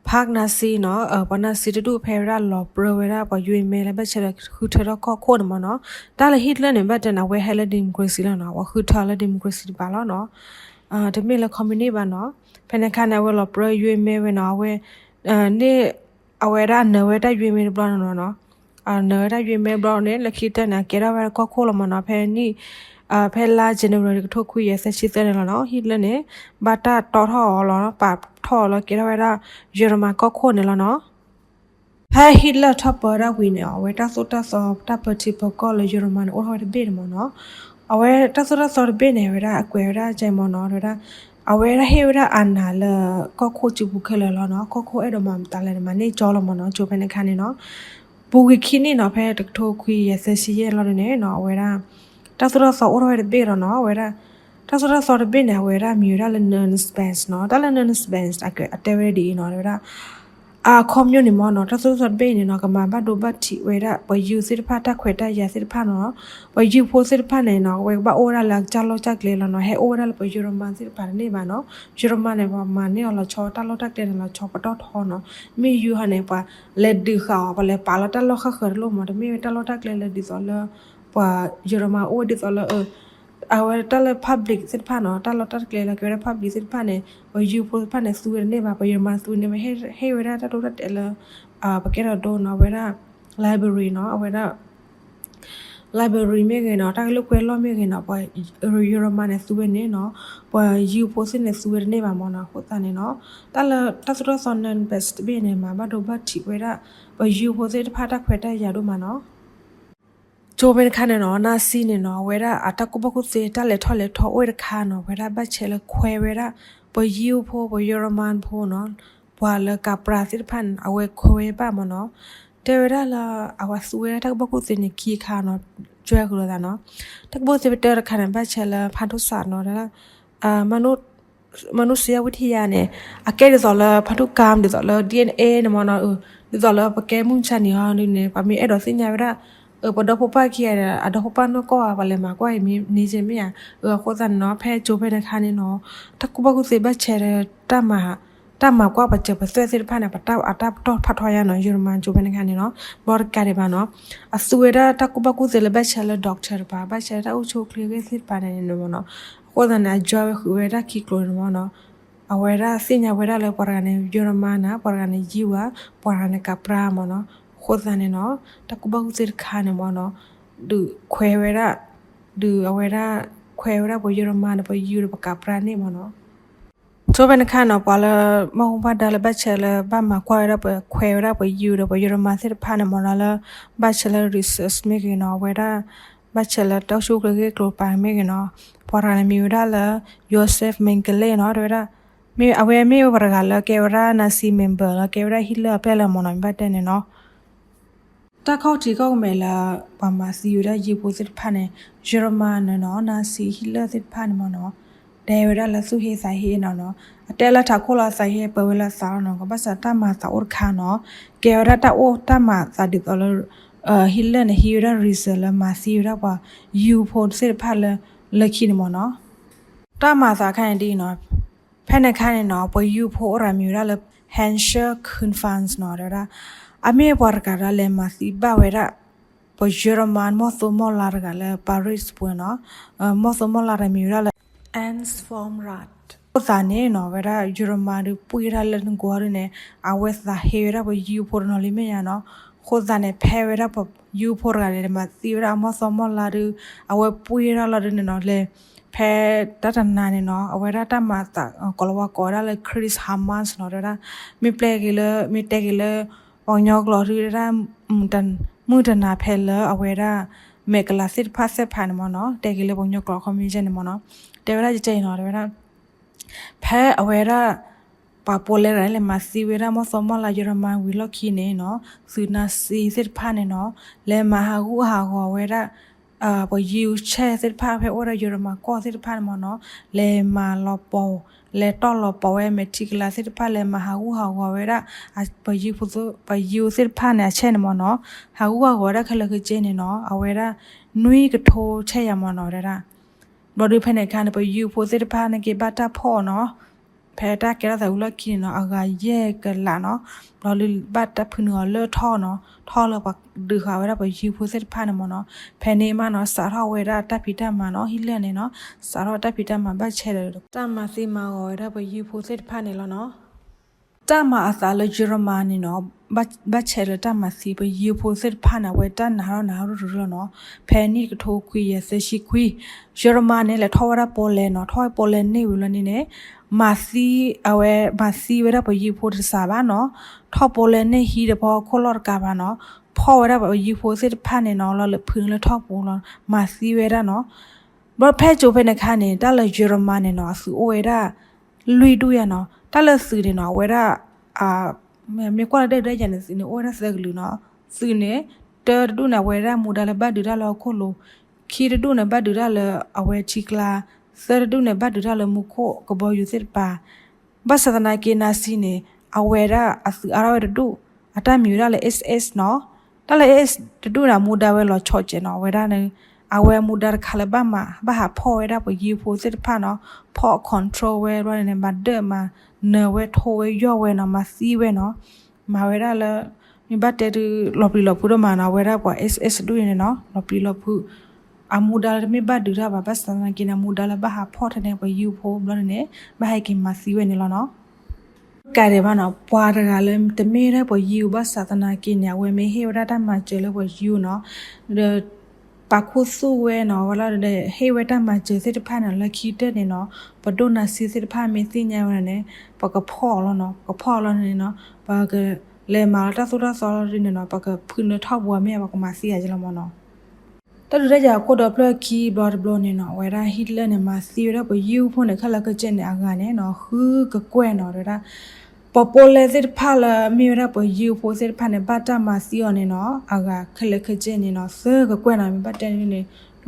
ဖးနါစံနီၤ ပှၤနါစံတဒူၣ်ဖဲဝဲဒၣ်လီၤပြၢဝဲဒၣ်ပှၤယွ့မဲလၢဘၣ်ဆဲဒီးဃုထၢထီၣ်ကီၢ်ခိၣ်န့ၣ်မ့ၢ်နီၤ တၢ်လၢ Hitler န့ၣ် ဘၣ်တဲန့ၣ် အဝဲဟဲလၢ democracy လီၤနီၤ ပှၤဃုထၢလၢ democracy တပၤလီၤနီၤ တမ့ၢ်လၢ communist ဘၣ်နီၤ ဖဲန့ၣ်အခါန့ၣ် အဝဲလီၤပြၢယွ့မဲဝဲနီၤ အဝဲ န့ၣ် အဝဲဒၣ်နၢၤဝဲတၢ်ယွ့မဲတဘျီနီၤနီၤ နၢၤဝဲတၢ်ယွ့မဲဘျီန့ၣ် လၢခံတၢၢ်န့ၣ် အကဲထီၣ်ဝဲဒၣ်ကီၢ်ခိၣ်လီၤမ့ၢ်နီၤ ဖဲနံၣ် ဖဲလါ January တကထိခွံကယၤသၢဆံသၢန့ၣ်လီၤနီၤ Hitler န့ၣ် ဘၣ်တၢ်တီထီၣ်အီၤလီၤ ပာ်ထီၣ်အီၤလီၤ ကဲထီၣ်ဝဲဒၣ် ယီၤတမၤကီၢ်ခိၣ်န့ၣ်လီၤနီၤ ဖဲ Hitler ထီၣ်ပၢဒၣ်ဝံၤန့ၣ် အဝဲတၢ်သိၣ်တၢ်သီတၢ်ပၢထံပၢကီၢ်လၢယီၤတမၤန့ၣ် အိၣ်ထီၣ်ဝဲတဘ့ၣ်န့ၣ်မ့ၢ်နီၤ အဝဲတၢ်သိၣ်တၢ်သီတဘ့ၣ်န့ၣ် ဝဲဒၣ်အကွဲးဝဲဒၣ်ကဲမ့ၢ်နီၤ ဝဲဒၣ် အဝဲဒၣ်ဟ့ၣ်ဝဲဒၣ်အနးလၢ ကီၢ်ခိၣ်စုပူၤခဲလၢာ်လီၤနီၤ ကီၢ်ခိၣ်အဲၣ်ဒိးမၤမတၤလဲၣ်န့ၣ် မၤန့ၢ်ကၠီလီၤမ့ၢ်နီၤ ကၠိဖဲန့ၣ်အခါန့ၣ်နီၤ ပူၤကွံာ်ခံနံၣ်နီၤ ဖဲတကထိခွံကယၤသၢဆံယဲၢ်လီၤဒ်န့ၣ်နီၤ အဝဲဒၣ် တၢ်သိၣ်တၢ်သီအိၣ်ထီၣ်ဝဲတဘ့ၣ်လီၤနီၤ အဝဲဒၣ် တၢ်သိၣ်တၢ်သီတဘ့ၣ်န့ၣ် အဝဲဒၣ်မံၤဝဲဒၣ်လၢ Nancy Spence နီၤ တၢ်လၢ Nancy Spence အတဲဝဲဒ်အံၤနီၤ ဝဲဒၣ် အခီပညီန့ၣ်မ့ၢ်နီၤ တၢ်သိၣ်တၢ်သီတဘ့ၣ်န့ၣ်နီၤ ကမၤဘၣ်ဒိဘၣ်ထံးဝဲဒၣ် ပှၤယုၢ်သ့ၣ်တဖၣ်တၢ်ခွဲးတၢ်ယာ်သ့ၣ်တဖၣ်နီၤ ပှၤယုၢ်ဖိသ့ၣ်တဖၣ်န့ၣ်နီၤ အဝဲကဘၣ်အိၣ်ဝဲဒၣ်လၢအကစၢ်လီၢ်ကစၢ်ကျဲလီၤနီၤ ဟဲအိၣ်ဝဲဒၣ်လၢပှၤယီၤတမၤသ့ၣ်တဖၣ်တန့ၢ်ဘၣ်နီၤ ယီၤတမၤန့ၣ် ပှၤမၤန့ၢ်အီၤလီၤဆီ တၢ်လီၢ်တၢ်ကျဲန့ၣ်လီၤဆီပတီၢ်ထီနီၤ မ့ၢ်ယုၢ်ဟီန့ၣ် ပှၤလဲၤဒုးဃာ်အီၤ ပှၤလဲၤပာ်လီၤတၢ်လီၢ်ဃၣ်ဃၢၤတလိၣ်မ့ၢ် တမ့ၢ်ဝဲတၢ်လီၢ်တၢ်ကျဲလၢဒ်သိးလၢ ပှၤယီၤတမၤအိၣ်ဝဲဒ်သိးလၢ အဝဲတၢ်လၢ public သ့ၣ်တဖၣ်နီၤ တၢ်လီၢ်တၢ်ကျဲလၢကဲဝဲဒၣ် public သ့ၣ်တဖၣ်န့ၣ် ပှၤယုၢ်ဖိသ့ၣ်တဖၣ်န့ၣ် သူဝဲတန့ၢ်ဘၣ် ပှၤယီၤတမၤသူန့ၢ်ဘၣ် ဟ့ၣ်ဝဲဒၣ်တၢ်ဒိတၢ်တဲာ်လၢ ပကဲထီၣ်ဒိနီၤ အဝဲဒၣ် library နီၤ အဝဲဒၣ် library မ့ၢ်ဂ့ၤနီၤ တၢ်ကလုၢ်ကွဲလီၢ်မ့ၢ်ဂ့ၤနီၤ ပှၤယီၤတမၤန့ၣ်သူဝဲန့ၣ်နီၤ ပှၤယုၢ်ဖိသ့ၣ်န့ၣ်သူဝဲတန့ၢ်ဘၣ်မ့ၢ်နီၤ အဃိသတးန့ၣ်နီၤ တၢ်လၢတၢ်သိၣ်တၢ်သီ Nancy Spence တဘ့ၣ်န့ၣ် မၤဘၣ်ဒိဘၣ်ထံးဝဲဒၣ် ပှၤယုၢ်ဖိသ့ၣ်တဖၣ်တၢ်ခွဲးတၢ်ယာ်ဒိၣ်မးနီၤ ကၠိဖဲန့ၣ်အခါန့ၣ်နီၤ နါစံန့ၣ်နီၤ အဝဲဒၣ်အတၢ်ကူၣ်ဘၣ်ကူၣ်သ့ တၢ်လဲၤထီၣ်လဲၤထီအိၣ်တခါနီၤ အဝဲဒၣ်ဘၣ်ဆဲးလၢခွဲးဝဲဒၣ် ပှၤယုၢ်ဖိ ပှၤယီၤတမၤဖိနီၤ ပှၤလၢကပြးသ့ၣ်တဖၣ်န့ၣ် အဝဲခွဲးဝဲဘၣ်မ့ၢ်နီၤ တဲဝဲဒၣ်လၢ အဝဲသူဝဲဒၣ်တၢ်ကူၣ်ဘၣ်ကူၣ်သ့န့ၣ်ခံခါနီၤ ကွဲဃုာ်လိာ်သးနီၤ တၢ်ကူၣ်ဘၣ်ကူၣ်သ့ပတၢၢ်တခါန့ၣ် ဘၣ်ဆဲးလၢဖါဒိၣ်စးနီၤ မၤနိၣ်စံယၢ်ဝံထံယၤန့ၣ် အကဲဒ်သိးလၢဖါဒိၣ်ကါ ဒ်သိးလၢ DNA န့ၣ်မ့ၢ်နီၤ ဒ်သိးလၢပကဲမုၢ်မဆါနံၤဟီဒ်န့ၣ် ပှၤမ့ၢ်အဲၣ်ဒိးသ့ၣ်ညါဝဲဒၣ် ပဒီဖိပၢ်ခံဂၤဒီး အဒီဖိပၢ်နီၢ်ကီၢ်ဧါ ပှၤလဲၤမၤကွၢ်အံၤမ့ၢ်န့ၣ်မ့ၢ်ဧါ အဃိသတးန့ၣ်နီၤ ဖဲကၠိဖဲန့ၣ်အခါန့ၣ်နီၤ တၢ်ကူၣ်ဘၣ်ကူၣ်သ့ဘၣ်ဆဲးဒီး တၢ်မၤကွၢ်ပှၤစၢၤပသွဲၣ်သ့ၣ်တဖၣ်န့ၣ် ပတၢ်အတၢ်ပတီၢ်ဖးထီယါနီၤ ယီၤတမၤကၠိဖဲန့ၣ်အခါန့ၣ်နီၤ ဘျီတကးဒံးဘၣ်နီၤ အသူဝဲဒၣ်တၢ်ကူၣ်ဘၣ်ကူၣ်သ့လၢဘၣ်ဆဲးလၢ doctor တပၤ ဘၣ်ဆဲးလၢတၢ်အိၣ်ဆူၣ်အိၣ်ချ့ဂ့ၢ်သ့ၣ်တဖၣ်န့ၣ်နီၤ အဃိသတးန့ၣ် အကၠီဝဲဃုာ်ဝဲဒၣ်ခံကျိၤန့ၣ်မ့ၢ်နီၤ အဝဲဒၣ်သ့ၣ်ညါဝဲဒၣ်လၢပှၤတဂၤန့ၣ် ယီၤတမၤနၤ ပှၤတဂၤန့ၣ်ယံဝၤ ပှၤတဂၤန့ၣ်ကပြးမ့ၢ်နီၤ အဃိသတးန့ၣ်နီၤ တၢ်ကူၣ်ဘၣ်ကူၣ်သ့တခါန့ၣ်မ့ၢ်နီၤ ဒုးခွဲးဝဲဒၣ်, ဒုးအဝဲဒၣ်ခွဲးဝဲဒၣ်ပှၤယီၤရမၤဒီးပှၤယူၤဒီးပကးပြၢ်န့ၣ်မ့ၢ်နီၤ. ဆိဖဲန့ၣ်အခါနီၤ ပှၤလၢ မ့ၢ်ဟူဘၣ်ဒါလၢဘၣ်ဆဲးလၢဘၣ်မၤကွၢ်ဝဲဒၣ်ပှၤခွဲးဝဲဒၣ်ပှၤယူၤဒီးပှၤယီၤရမၤသ့ၣ်တဖၣ်န့ၣ်မ့ၢ်နီၤ လၢ ဘၣ်ဆဲးလၢ research မ့ၢ်ဂ့ၤနီၤ အဝဲဒၣ် ဘၣ်ဆဲးလၢတၢ်အိၣ်ဆူၣ်အိၣ်ချ့ဂ့ၢ်ကျိၤပၤမ့ၢ်ဂ့ၤနီၤ ပှၤတဂၤန့ၣ်မံၤဝဲဒၣ်လၢ Josef Mengele နီၤ တဲဝဲဒၣ် မ့ၢ်အဝဲမ့ၢ်ဝဲပှၤတဂၤလၢကဲဝဲဒၣ် Nazi member လၢကဲဝဲဒၣ် Hitler အပျဲၢ်လၢမ့ၢ်နီၤ မ့ၢ်ဘၣ်တဲန့ၣ်နီၤ တၢ်ခီၣ်ထံးခီၣ်ကမဲာ်လၢ ပှၤမၤသံဝဲဒၣ်ယံၤဖိသ့ၣ်တဖၣ်န့ၣ် ယီၤရမၤန့ၣ်နီၤ Nazi Hitler သ့ၣ်တဖၣ်န့ၣ်မ့ၢ်နီၤ တဲဝဲဒၣ်လၢသူၣ်ဟ့သးဟ့နီၤနီၤ အတဲလၢထးခိၣ်လီၤသးဟ့ပၢဝဲလၢသးလီၤနီၤ ကဘၣ်ဆၣ်တၢ်မၤသးအိၣ်တခါနီၤ ကဲဝဲဒၣ်တၢ်အိၣ်တၢ်မၤသးဒ်သိးလၢ Hitler န့ၣ် ဟံးဝဲဒၣ် reason လၢမၤသံဝဲဒၣ်ပှၤယံၤဖိသ့ၣ်တဖၣ်လၢ လၢခံန့ၣ်မ့ၢ်နီၤ တၢ်မၤသးခါန့ၣ်ဒ်အံၤနီၤ ဖဲန့ၣ်အခါန့ၣ်နီၤ ပှၤယံၤဖိအိၣ်ရၤမံၤဝဲဒၣ်လၢ Hans Kuhnwanz နီၤ တဲဝဲဒၣ် အမ့ၢ်ပှၤတဂၤဒၣ်လဲၤမၤသံဘၣ်ဝဲဒၣ် ပှၤယီၤရမၤမီၢ်သိမီၢ်လါတဂၤလၢ Paris ပူၤနီၤ မီၢ်သိမီၢ်လါတဂၤမံၤဝဲဒၣ်လၢ Ernst vom Rath အဃိသတးန့ၣ်နီၤ ဝဲဒၣ်ယီၤရမၤဒုးပှ့ၢ်တၢ်လၢနဂီၢ်ဒ်န့ၣ် အဝဲသးဟ့ဝဲဒၣ်ပှၤယံၤဖိတနီၤလံမ့ၢ်ညါနီၤ အဃိသတးန့ၣ် ဖဲဝဲဒၣ်ပှၤယံၤဖိတဂၤန့ၣ် မၤသံဝဲဒၣ်အမီၢ်သိမီၢ်လါဒုး အဝဲပှ့ၢ်တၢ်လီၤဒုးန့ၣ်နီၤ လဲၤ ဖဲတၢ်တနၤန့ၣ်နီၤ အဝဲဒၣ်တၢ်မၤသးကိးလီၤဝါကိးဝဲဒၣ်လၢ Chris Hamas နီၤ တဲဝဲဒၣ် မ့ၢ်ပျဲက့ၤလၢ မ့ၢ်တဲက့ၤလၢ ပှၤကညီကျိာ်ဒုးတဲဒၣ် မုၢ်တနၤဖဲလၢအဝဲဒၣ် မဲာ်ကလၤသ့ၣ်တဖၣ်သ့ၣ်တဖၣ်န့ၣ်မ့ၢ်နီၤ တဲက့ၤလၢပှၤကညီကျိာ် ခီမ့ၢ်ကဲန့ၣ်မ့ၢ်နီၤ တဲဝဲဒၣ်ယတဲအံၤနီၤ တဲဝဲဒၣ် ဖဲအဝဲဒၣ် ပှၤပီၣ်လဲတဂၤန့ၣ် လဲၤမၤသံဝဲဒၣ်မီၢ်သိမီၢ်လါယီၤရမၤဝံၤလီၢ်ခံန့ၣ်နီၤ သုးနါစ့သ့ၣ်တဖၣ်န့ၣ်နီၤ လဲၤမၤဟးဂူာ်ဟးဂီၤဝဲဒၣ် ပှၤယံၤဆဲၣ်သ့ၣ်တဖၣ် ဖဲအိၣ်ဝဲဒၣ်ယီၤရမၤကီၢ်သ့ၣ်တဖၣ်န့ၣ်မ့ၢ်နီၤ လဲၤမၤလီၤပီၤ လဲၤတီၢ်လီၤပီၤဝဲမဲာ်ထံကလၤသ့ၣ်တဖၣ် လဲၤမၤဟးဂူာ်ဟးဂီၤဝဲဒၣ် ပှၤယံၤသ့ၣ်တဖၣ်န့ၣ် အဆဲၣ်န့ၣ်မ့ၢ်နီၤ ဟးဂူာ်ဟးဂီၤဝဲဒၣ်ခဲလၢာ်ခဲဆ့န့ၣ်နီၤ အဝဲဒၣ် နွံကထိဆဲၣ်ယၤမ့ၢ်နီၤ တဲဒၣ် ဘျီဒုးဖဲန့ၣ်အခါန့ၣ် ပှၤယံၤဖိသ့ၣ်တဖၣ်န့ၣ်က့ၤဘၣ်တၢ်ဖီၣ်နီၤ ဖဲတၢ်ကဲထီၣ်သးဝံၤလီၢ်ခံန့ၣ်နီၤ အဂၤယဲၢ်ကလးနီၤ ဘျီဒုးဘၣ်တၢ်ဖုးနုာ်အီၤလၢထီၣ်နီၤ ထီၣ်လၢပှၤဒုးဃာ်ဝဲဒၣ်ပှၤယံၤဖိသ့ၣ်တဖၣ်န့ၣ်မ့ၢ်နီၤ ဖဲန့ၣ်မးနီၤ စးထီၣ်ဝဲဒၣ်တၢ်ဖံးတၢ်မၤနီၤ ဟံၣ်လၢၢ်န့ၣ်နီၤ စးထီၣ်တၢ်ဖံးတၢ်မၤဘၣ်ဆဲးဒီး တၢ်မၤသံမၤဂီၤဝဲဒၣ်ပှၤယံၤဖိသ့ၣ်တဖၣ်န့ၣ်လီၤနီၤ တၢ်မၤအသးလၢယီၤရမၤန့ၣ်နီၤ ဘၣ်ဆဲးလၢတၢ်မၤသံပှၤယံၤဖိသ့ၣ်တဖၣ်န့ၣ် အဝဲတၢ်နးထီၣ်နးထီၣ်တရူးလီၤနီၤ ဖဲနံၣ်တကထိခွံကယၤသၢဆံခွံ ယီၤရမၤန့ၣ် လဲၤထီၣ်ဝဲဒၣ်ပီၣ်လဲၣ်နီၤ ထီၣ်ဝဲပီၣ်လဲၣ်န့ၢ်ဝံၤလီၤန့ၣ်န့ၣ် မၤသံ အဝဲမၤသံဝဲဒၣ်ပှၤယံၤဖိတစးဘၣ်နီၤ ထီၣ်ပီၣ်လဲၣ်န့ၢ်ဟံးဒီးဖီခိၣ်လီၢ်တကးဘၣ်နီၤ ဖီၣ်ဝဲဒၣ်ပှၤယံၤဖိသ့ၣ်တဖၣ်န့ၣ်နီၤ လီၤလၢဖုးလၢထီၣ်ပူၤလီၤ မၤသံဝဲဒၣ်နီၤ ဘျီဖဲကၠိဖဲန့ၣ်အခါန့ၣ် တၢ်လၢယီၤရမၤန့ၣ်နီၤ အသုးအိၣ်ဝဲဒၣ် လွံၢ်ဒူၣ်ယါနီၤ တၢ်လၢသုးန့ၣ်နီၤ အဝဲဒၣ် မ့ၢ်ကွၢ်လၢဒဲဒဲယါန့ၣ် သုးန့ၣ်အိၣ်ဝဲဒၣ်သၢကလုာ်နီၤ သုးန့ၣ် တၢတဒူၣ်န့ၣ် အဝဲဒၣ်မူဒါလၢဘၣ်ဒုးတၢ်လၢဟီၣ်ခိၣ်လိၤ ခံတဒူၣ်န့ၣ် ဘၣ်ဒုးတၢ်လၢအဝဲထံကျါ သၢတဒူၣ်န့ၣ် ဘၣ်ဒုးတၢ်လၢမူခိၣ်ကဘီယူၤသ့ၣ်တဖၣ် ဘၣ်ဆၣ်သနာ်က့ နါစံန့ၣ် အဝဲဒၣ်အသုးအါထီၣ်ဝဲတဒူၣ် အတၢ်မံၤဝဲဒၣ်လၢ SS နီၤ တၢ်လၢ SS တဒူၣ်န့ၣ် အမူဒါဝဲလီၤဆီကဲးနီၤ အဝဲဒၣ်န့ၣ် အဝဲမူဒါတခါလၢဘၣ်မၤ ဘၣ်ဟးဖီၣ်ဝဲဒၣ်ပှၤယံၤဖိသ့ၣ်တဖၣ်နီၤ ဖီၣ် control ဝဲဘျီန့ၣ် မၤဒၢၣ်မၤနၢၤဝဲ ထိဝဲယီၢ်ဝဲနီၤ မၤသံဝဲနီၤ မၤဝဲဒၣ်လၢ မ့ၢ်ဘၣ်တဲဒုး လီၤပျံၤလီၤဖုးဒိၣ်မးနီၤ အဝဲဒၣ်ပှၤ SS တဒူၣ်န့ၣ်နီၤ လီၤပျံၤလီၤဖုး အမူဒါလၢတမ့ၢ်ဘၣ်ဒုးတၢ်ဘၣ် ဘၣ်ဆၣ်သနာ်က့န့ၣ် အမူဒါလၢဘၣ်ဟးဖီၣ်ထဲန့ၣ် ပှၤယံၤဖိဘျီန့ၣ် ဘၣ်ဟဲက့ၤမၤသံဝဲန့ၣ်လီၤနီၤ ကးဒဲးဘၣ်နီၤ ပှၤတဂၤလၢတမ့ၢ်ဝဲဒၣ်ပှၤယံၤဘၣ်ဆၣ်သနာ်က့န့ၣ် အဝဲမ့ၢ်ဟ့ၣ်ဝဲဒၣ်တၢ်မၤစၢၤလၢပှၤယံၤနီၤ ဒီး ပာ်ခူသူၣ်ဝဲနီၤ ဝဲလီၤဒီး ဟ့ၣ်ဝဲတၢ်မၤစၢၤသ့ၣ်တဖၣ်န့ၣ် လၢခံကတၢၢ်န့ၣ်နီၤ ပဒိၣ်နါစ့သ့ၣ်တဖၣ်မ့ၢ်သ့ၣ်ညါဝဲဒၣ်န့ၣ် ပကဖီၣ်အီၤလီၤနီၤ ပကဖီၣ်အီၤလီၤန့ၣ်နီၤ ပကလဲၤမၤလီၤတၢ်သိၣ်တၢ်သီလီၤဒ်န့ၣ်နီၤ ပကဖုးနၢၤထီၣ်ပူၤအီၤမ့ၢ် ပကမၤသံအီၤကလီၤမၢ်နီၤ တၢ်ဒုးတၢ်ယၤခိၣ်ဒီဖျၢၣ်ခံဘျီတဘျီန့ၣ်နီၤ အဝဲဒၣ်ဟံၣ်လၢၢ်န့ၣ် မၤသံဝဲဒၣ်ပှၤယံၤဖိန့ၣ် ခဲလၢာ်ခဲဆ့န့ၣ် အဂၤန့ၣ်နီၤ ဃုကကွဲၢ်နီၤ တဲဝဲဒၣ် ပှၤပီၣ်လဲသ့ၣ်တဖၣ်လၢမ့ၢ်ဝဲဒၣ်ပှၤယံၤဖိသ့ၣ်တဖၣ်န့ၣ် ဘၣ်တၢ်မၤသံအီၤန့ၣ်နီၤ အဂၤခဲလၢာ်ခဲဆ့န့ၣ်နီၤ သၢကကွဲၢ်နီၤ မ့ၢ်ဘၣ်တဲန့ၣ် လီ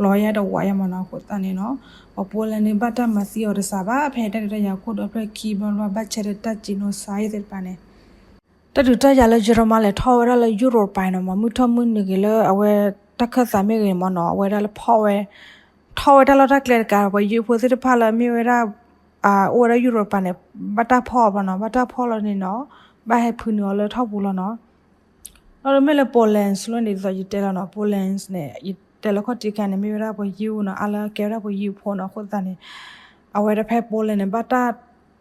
ၤယါတဝးယါမၢ်နီၤ အဃိသတးန့ၣ်နီၤ ပှၤပီၣ်လဲန့ၣ်ဘၣ်တၢ်မၤသံအီၤတစးဘၣ် ဖဲတၢ်ဒုးတၢ်ယၤခိၣ်ဒီဖျၢၣ်ခံဘျီတဘျီ ဘၣ်ဆဲးဒီးတၢ်စံၣ်နီၤစါအံၤသ့ၣ်တဖၣ်န့ၣ် တၢ်ဒုးတၢ်ယၤလၢယီၤရမၤလဲၤထီၣ်ဝဲဒၣ်လၢယူရိၣ်ပၤနီၤ မ့ၢ်မုၢ်ထီၣ်မုၢ်နုာ်က့ၤလၢအဝဲ တၢ်ခၢၣ်သးမ့ၢ်ဂ့ၤမၢ်နီၤ အဝဲဒၣ်လၢဖီၣ်ဝဲ ထီၣ်ဝဲတၢ်လီၢ်တၢ်ကျဲတကး ပှၤယံၤဖိသ့ၣ်တဖၣ်လၢမ့ၢ်ဝဲဒၣ် အိၣ်ဝဲဒၣ်ယူရိၣ်ပၤန့ၣ် ဘၣ်တၢ်ဖီၣ်အီၤဘၣ်နီၤ ဘၣ်တၢ်ဖီၣ်လီၤန့ၣ်နီၤ ဘၣ်ဟဲဖုးနုာ်အီၤလၢထီၣ်ပူၤလီၤနီၤ ဒီးမ့ၢ်လၢ Poland စလိန့ၣ် ဒ်သိးယတဲလီၤနီၤ Poland န့ၣ် ယတဲလၢခီၣ်ထံးခါန့ၣ် မ့ၢ်ဝဲဒၣ်ပှၤယံၤနီၤ အါလၢကဲဝဲဒၣ်ပှၤယံၤဖိနီၤ အဃိသတးန့ၣ် အဝဲဒၣ်ဖဲ Poland န့ၣ် ဘၣ်တၢ်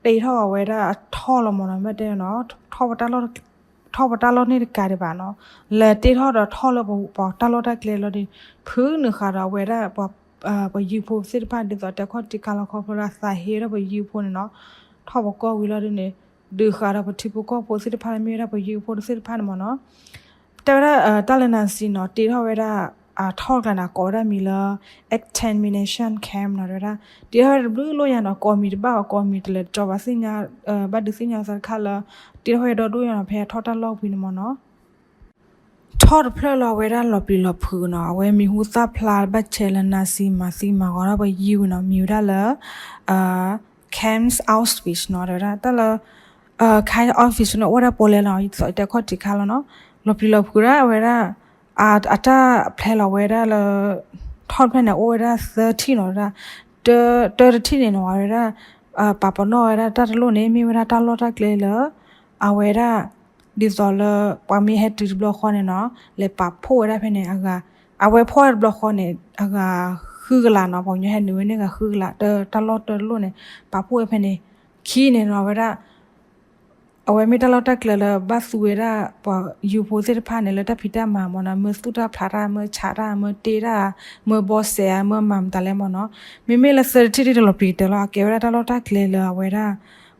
တ့ထီၣ်အဝဲဒၣ်အထီၣ်လီၤမၢ်နီၤ မ့ၢ်တဲနီၤ ထီၣ်ဝဲတၢ်လီၢ် ထီၣ်ပတၢ်လီၢ်န့ၣ်တကးဒံးဘၣ်နီၤ, လဲၤတ့ထီၣ်ဒီးထီၣ်လၢပတၢ်လီၢ်တၢ်ကျဲလီၤဒီး ဖုနုာ်ဃာ်ဒီးအဝဲဒၣ် ပှၤယုဖိသ့ၣ်တဖၣ် ဒ်သိးတဲခီၣ်ထံးခါလီၤခီဖျိလၢအသးဟ့ဒီးပှၤယုဖိန့ၣ်နီၤ, ထီၣ်ပကီၢ်ဝံၤလီၤဒ်န့ၣ် ဒုးဃာ်ဒီးပထံဖိကီၢ်ဖိသ့ၣ်တဖၣ်လၢမ့ၢ်ဝဲဒၣ်ပှၤယုဖိသ့ၣ်တဖၣ်န့ၣ်မ့ၢ်နီၤ, တဲဝဲဒၣ်တၢ်လၢနၤစံနီၤ တ့ထီၣ်ဝဲဒၣ် ထီၣ်တကျါန့ၣ် ကိးဝဲဒၣ်မံၤလၢ extermination camp နီၤ တဲဝဲဒၣ် တ့ထီၣ်ဝဲဒၣ်တဘျုးလိၣ်ညါနီၤ, ကိးမံၤတဘၣ်အီၤ ကိးမံၤတလဲၤတကီဘၣ်သ့ၣ်ညါ, ဘၣ်ဒုးသ့ၣ်ညါသးတခါလၢ တ့ထီၣ်ဝဲဒီဒိၣ်ညါနီၤ ဖဲထီၣ်တၢ်လီၢ်ဝံၤန့ၣ်မ့ၢ်နီၤ ထီၣ်တဖျၢၣ်လၢအဝဲဒၣ်လီၤပျံၤလီၤဖုးနီၤ, အဝဲမံၤဟူသၣ်ဖျါဘၣ်ဆဲးလၢနၤစံမၤသံမၤဂီၤထီၣ်ပှၤယုဝံၤနီၤ, မံၤဝဲဒၣ်လၢ Camp Auschwitz နီၤ, တဲဝဲဒၣ်တၢ်လၢ Camp Auschwitz န့ၣ် အိၣ်ဝဲဒၣ်ပီၣ်လဲၣ်နီၤ, ယတဲခီၣ်ထံးခါလီၤနီၤ, လီၤပျံၤလီၤဖုးဒၣ်ဝဲဒၣ် အတၢ်ဖျဲလီၤဝဲဒၣ်လၢ ထီၣ်တဖျၢၣ်န့ၣ် အိၣ်ဝဲဒၣ်သၢထံၣ်နီၤ, တဲဝဲဒၣ် တၢတထံၣ်န့ၣ်နီၤ အဝဲဒၣ် ပာ်ပနီၣ်ဝဲဒၣ်တၢ်တလိၣ်န့ၣ် မ့ၢ်ဝဲဒၣ်တၢ်လီၢ်တၢ်ကျဲလၢ အဝဲဒၣ် ဒ်သိးလၢ ပှၤမ့ၢ်ဟဲတုၤတဘျီဃီန့ၣ်နီၤ လဲၤပာ်ဖှိၣ်ဝဲဒၣ်ဖဲန့ၣ် အဂၤ အဝဲဖီၣ်ဝဲတဘျီဃီန့ၣ် အဂၤဃုကလးနီၤ, ပှၤကညီဟဲနုာ်ဝဲန့ၣ် အဂၤဃုကလး တၢ်လီၢ်တၢ်တလိၣ်န့ၣ် ပာ်ဖှိၣ်ဝဲဖဲန့ၣ် ခံန့ၣ်နီၤ ဝဲဒၣ် အဝဲမ့ၢ်တၢ်လီၢ်တၢ်ကျဲလၢ ဘၣ်သူဝဲဒၣ် ပှၤယုဖိသ့ၣ်တဖၣ်န့ၣ် လၢတၢ်ဖံးတၢ်မၤမ့ၢ်နီၤ, မ့ၢ်သူၣ်တၢ်ဖျးတၢ် မ့ၢ်ဆးတၢ် မ့ၢ်တ့တၢ် မ့ၢ်ဘီစဲးဧါ မ့ၢ်မၤမတၤလဲၣ်မ့ၢ်နီၤ, မ့မ့ၢ်လၢသၢထံၣ်တထံၣ်တလီၤပျံၤကတၢၢ်လီၤ, အကဲဝဲဒၣ်တၢ်လီၢ်တၢ်ကျဲလၢအဝဲဒၣ်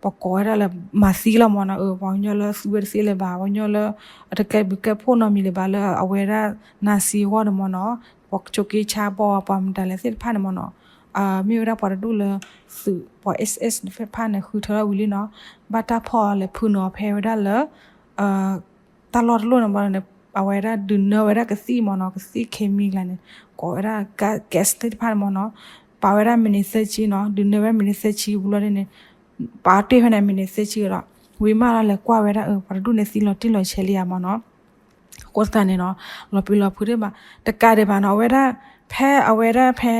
ပကိးဝဲဒၣ်လၢ မၤသံလီၤမ့ၢ်နီၤ, ပှၤကညီလၢသူဝဲတသ့လၢၤဘၣ်, ပှၤကညီလၢ အတကဲဘျုးကဲဖှိၣ်နီတမံၤလၢၤဘၣ် လၢအဝဲဒၣ် နၤစံအဂီၢ်န့ၣ်မ့ၢ်နီၤ, ပှၤကၠိက့ဆါဘီ ပှၤမတၤလဲၣ်သ့ၣ်တဖၣ်န့ၣ်မ့ၢ်နီၤ မ့ၢ်ဝဲဒၣ်ပှၤတဒူၣ်လၢ သုး ပှၤ SS သ့ၣ်တဖၣ်န့ၣ် ဃုထၢထီၣ်ဝံၤလံနီၤ, ဘၣ်တၢ်ဖီၣ်လဲၤဖုးနီၤဖဲဝဲဒၣ်လၢ တၢ်လီၢ်တလိၣ်န့ၣ်ဘၣ်န့ၣ် အဝဲဒၣ်ဒုးနၢဝဲဒၣ်ကသံၣ်မ့ၢ်နီၤ, ကသံၣ် chemical န့ၣ် ကိးဝဲဒၣ် gas သ့ၣ်တဖၣ်န့ၣ်မ့ၢ်နီၤ, ပာ်ဝဲဒၣ်မံးနံးသၢဆံနီၤ, ဒုးနၢဝဲမံးနံးသၢဆံဝံၤလီၤဒ်န့ၣ် ပာ်တ့ၢ်ဖဲန့ၣ်မံးနံးသၢဆံဒီး ဝံၤမးလီၤလဲၤကွၢ်ဝဲဒၣ် ပှၤတဒူၣ်န့ၣ်သံလီၤတံၢ်လီၤဆဲးလံဧါမ့ၢ်နီၤ, အဃိသတးန့ၣ်နီၤ လီၤပျံၤလီၤဖုးဒံးဘၣ် တကးဒံးဘၣ်နီၤ အဝဲဒၣ် ဖဲအဝဲဒၣ်ဖဲ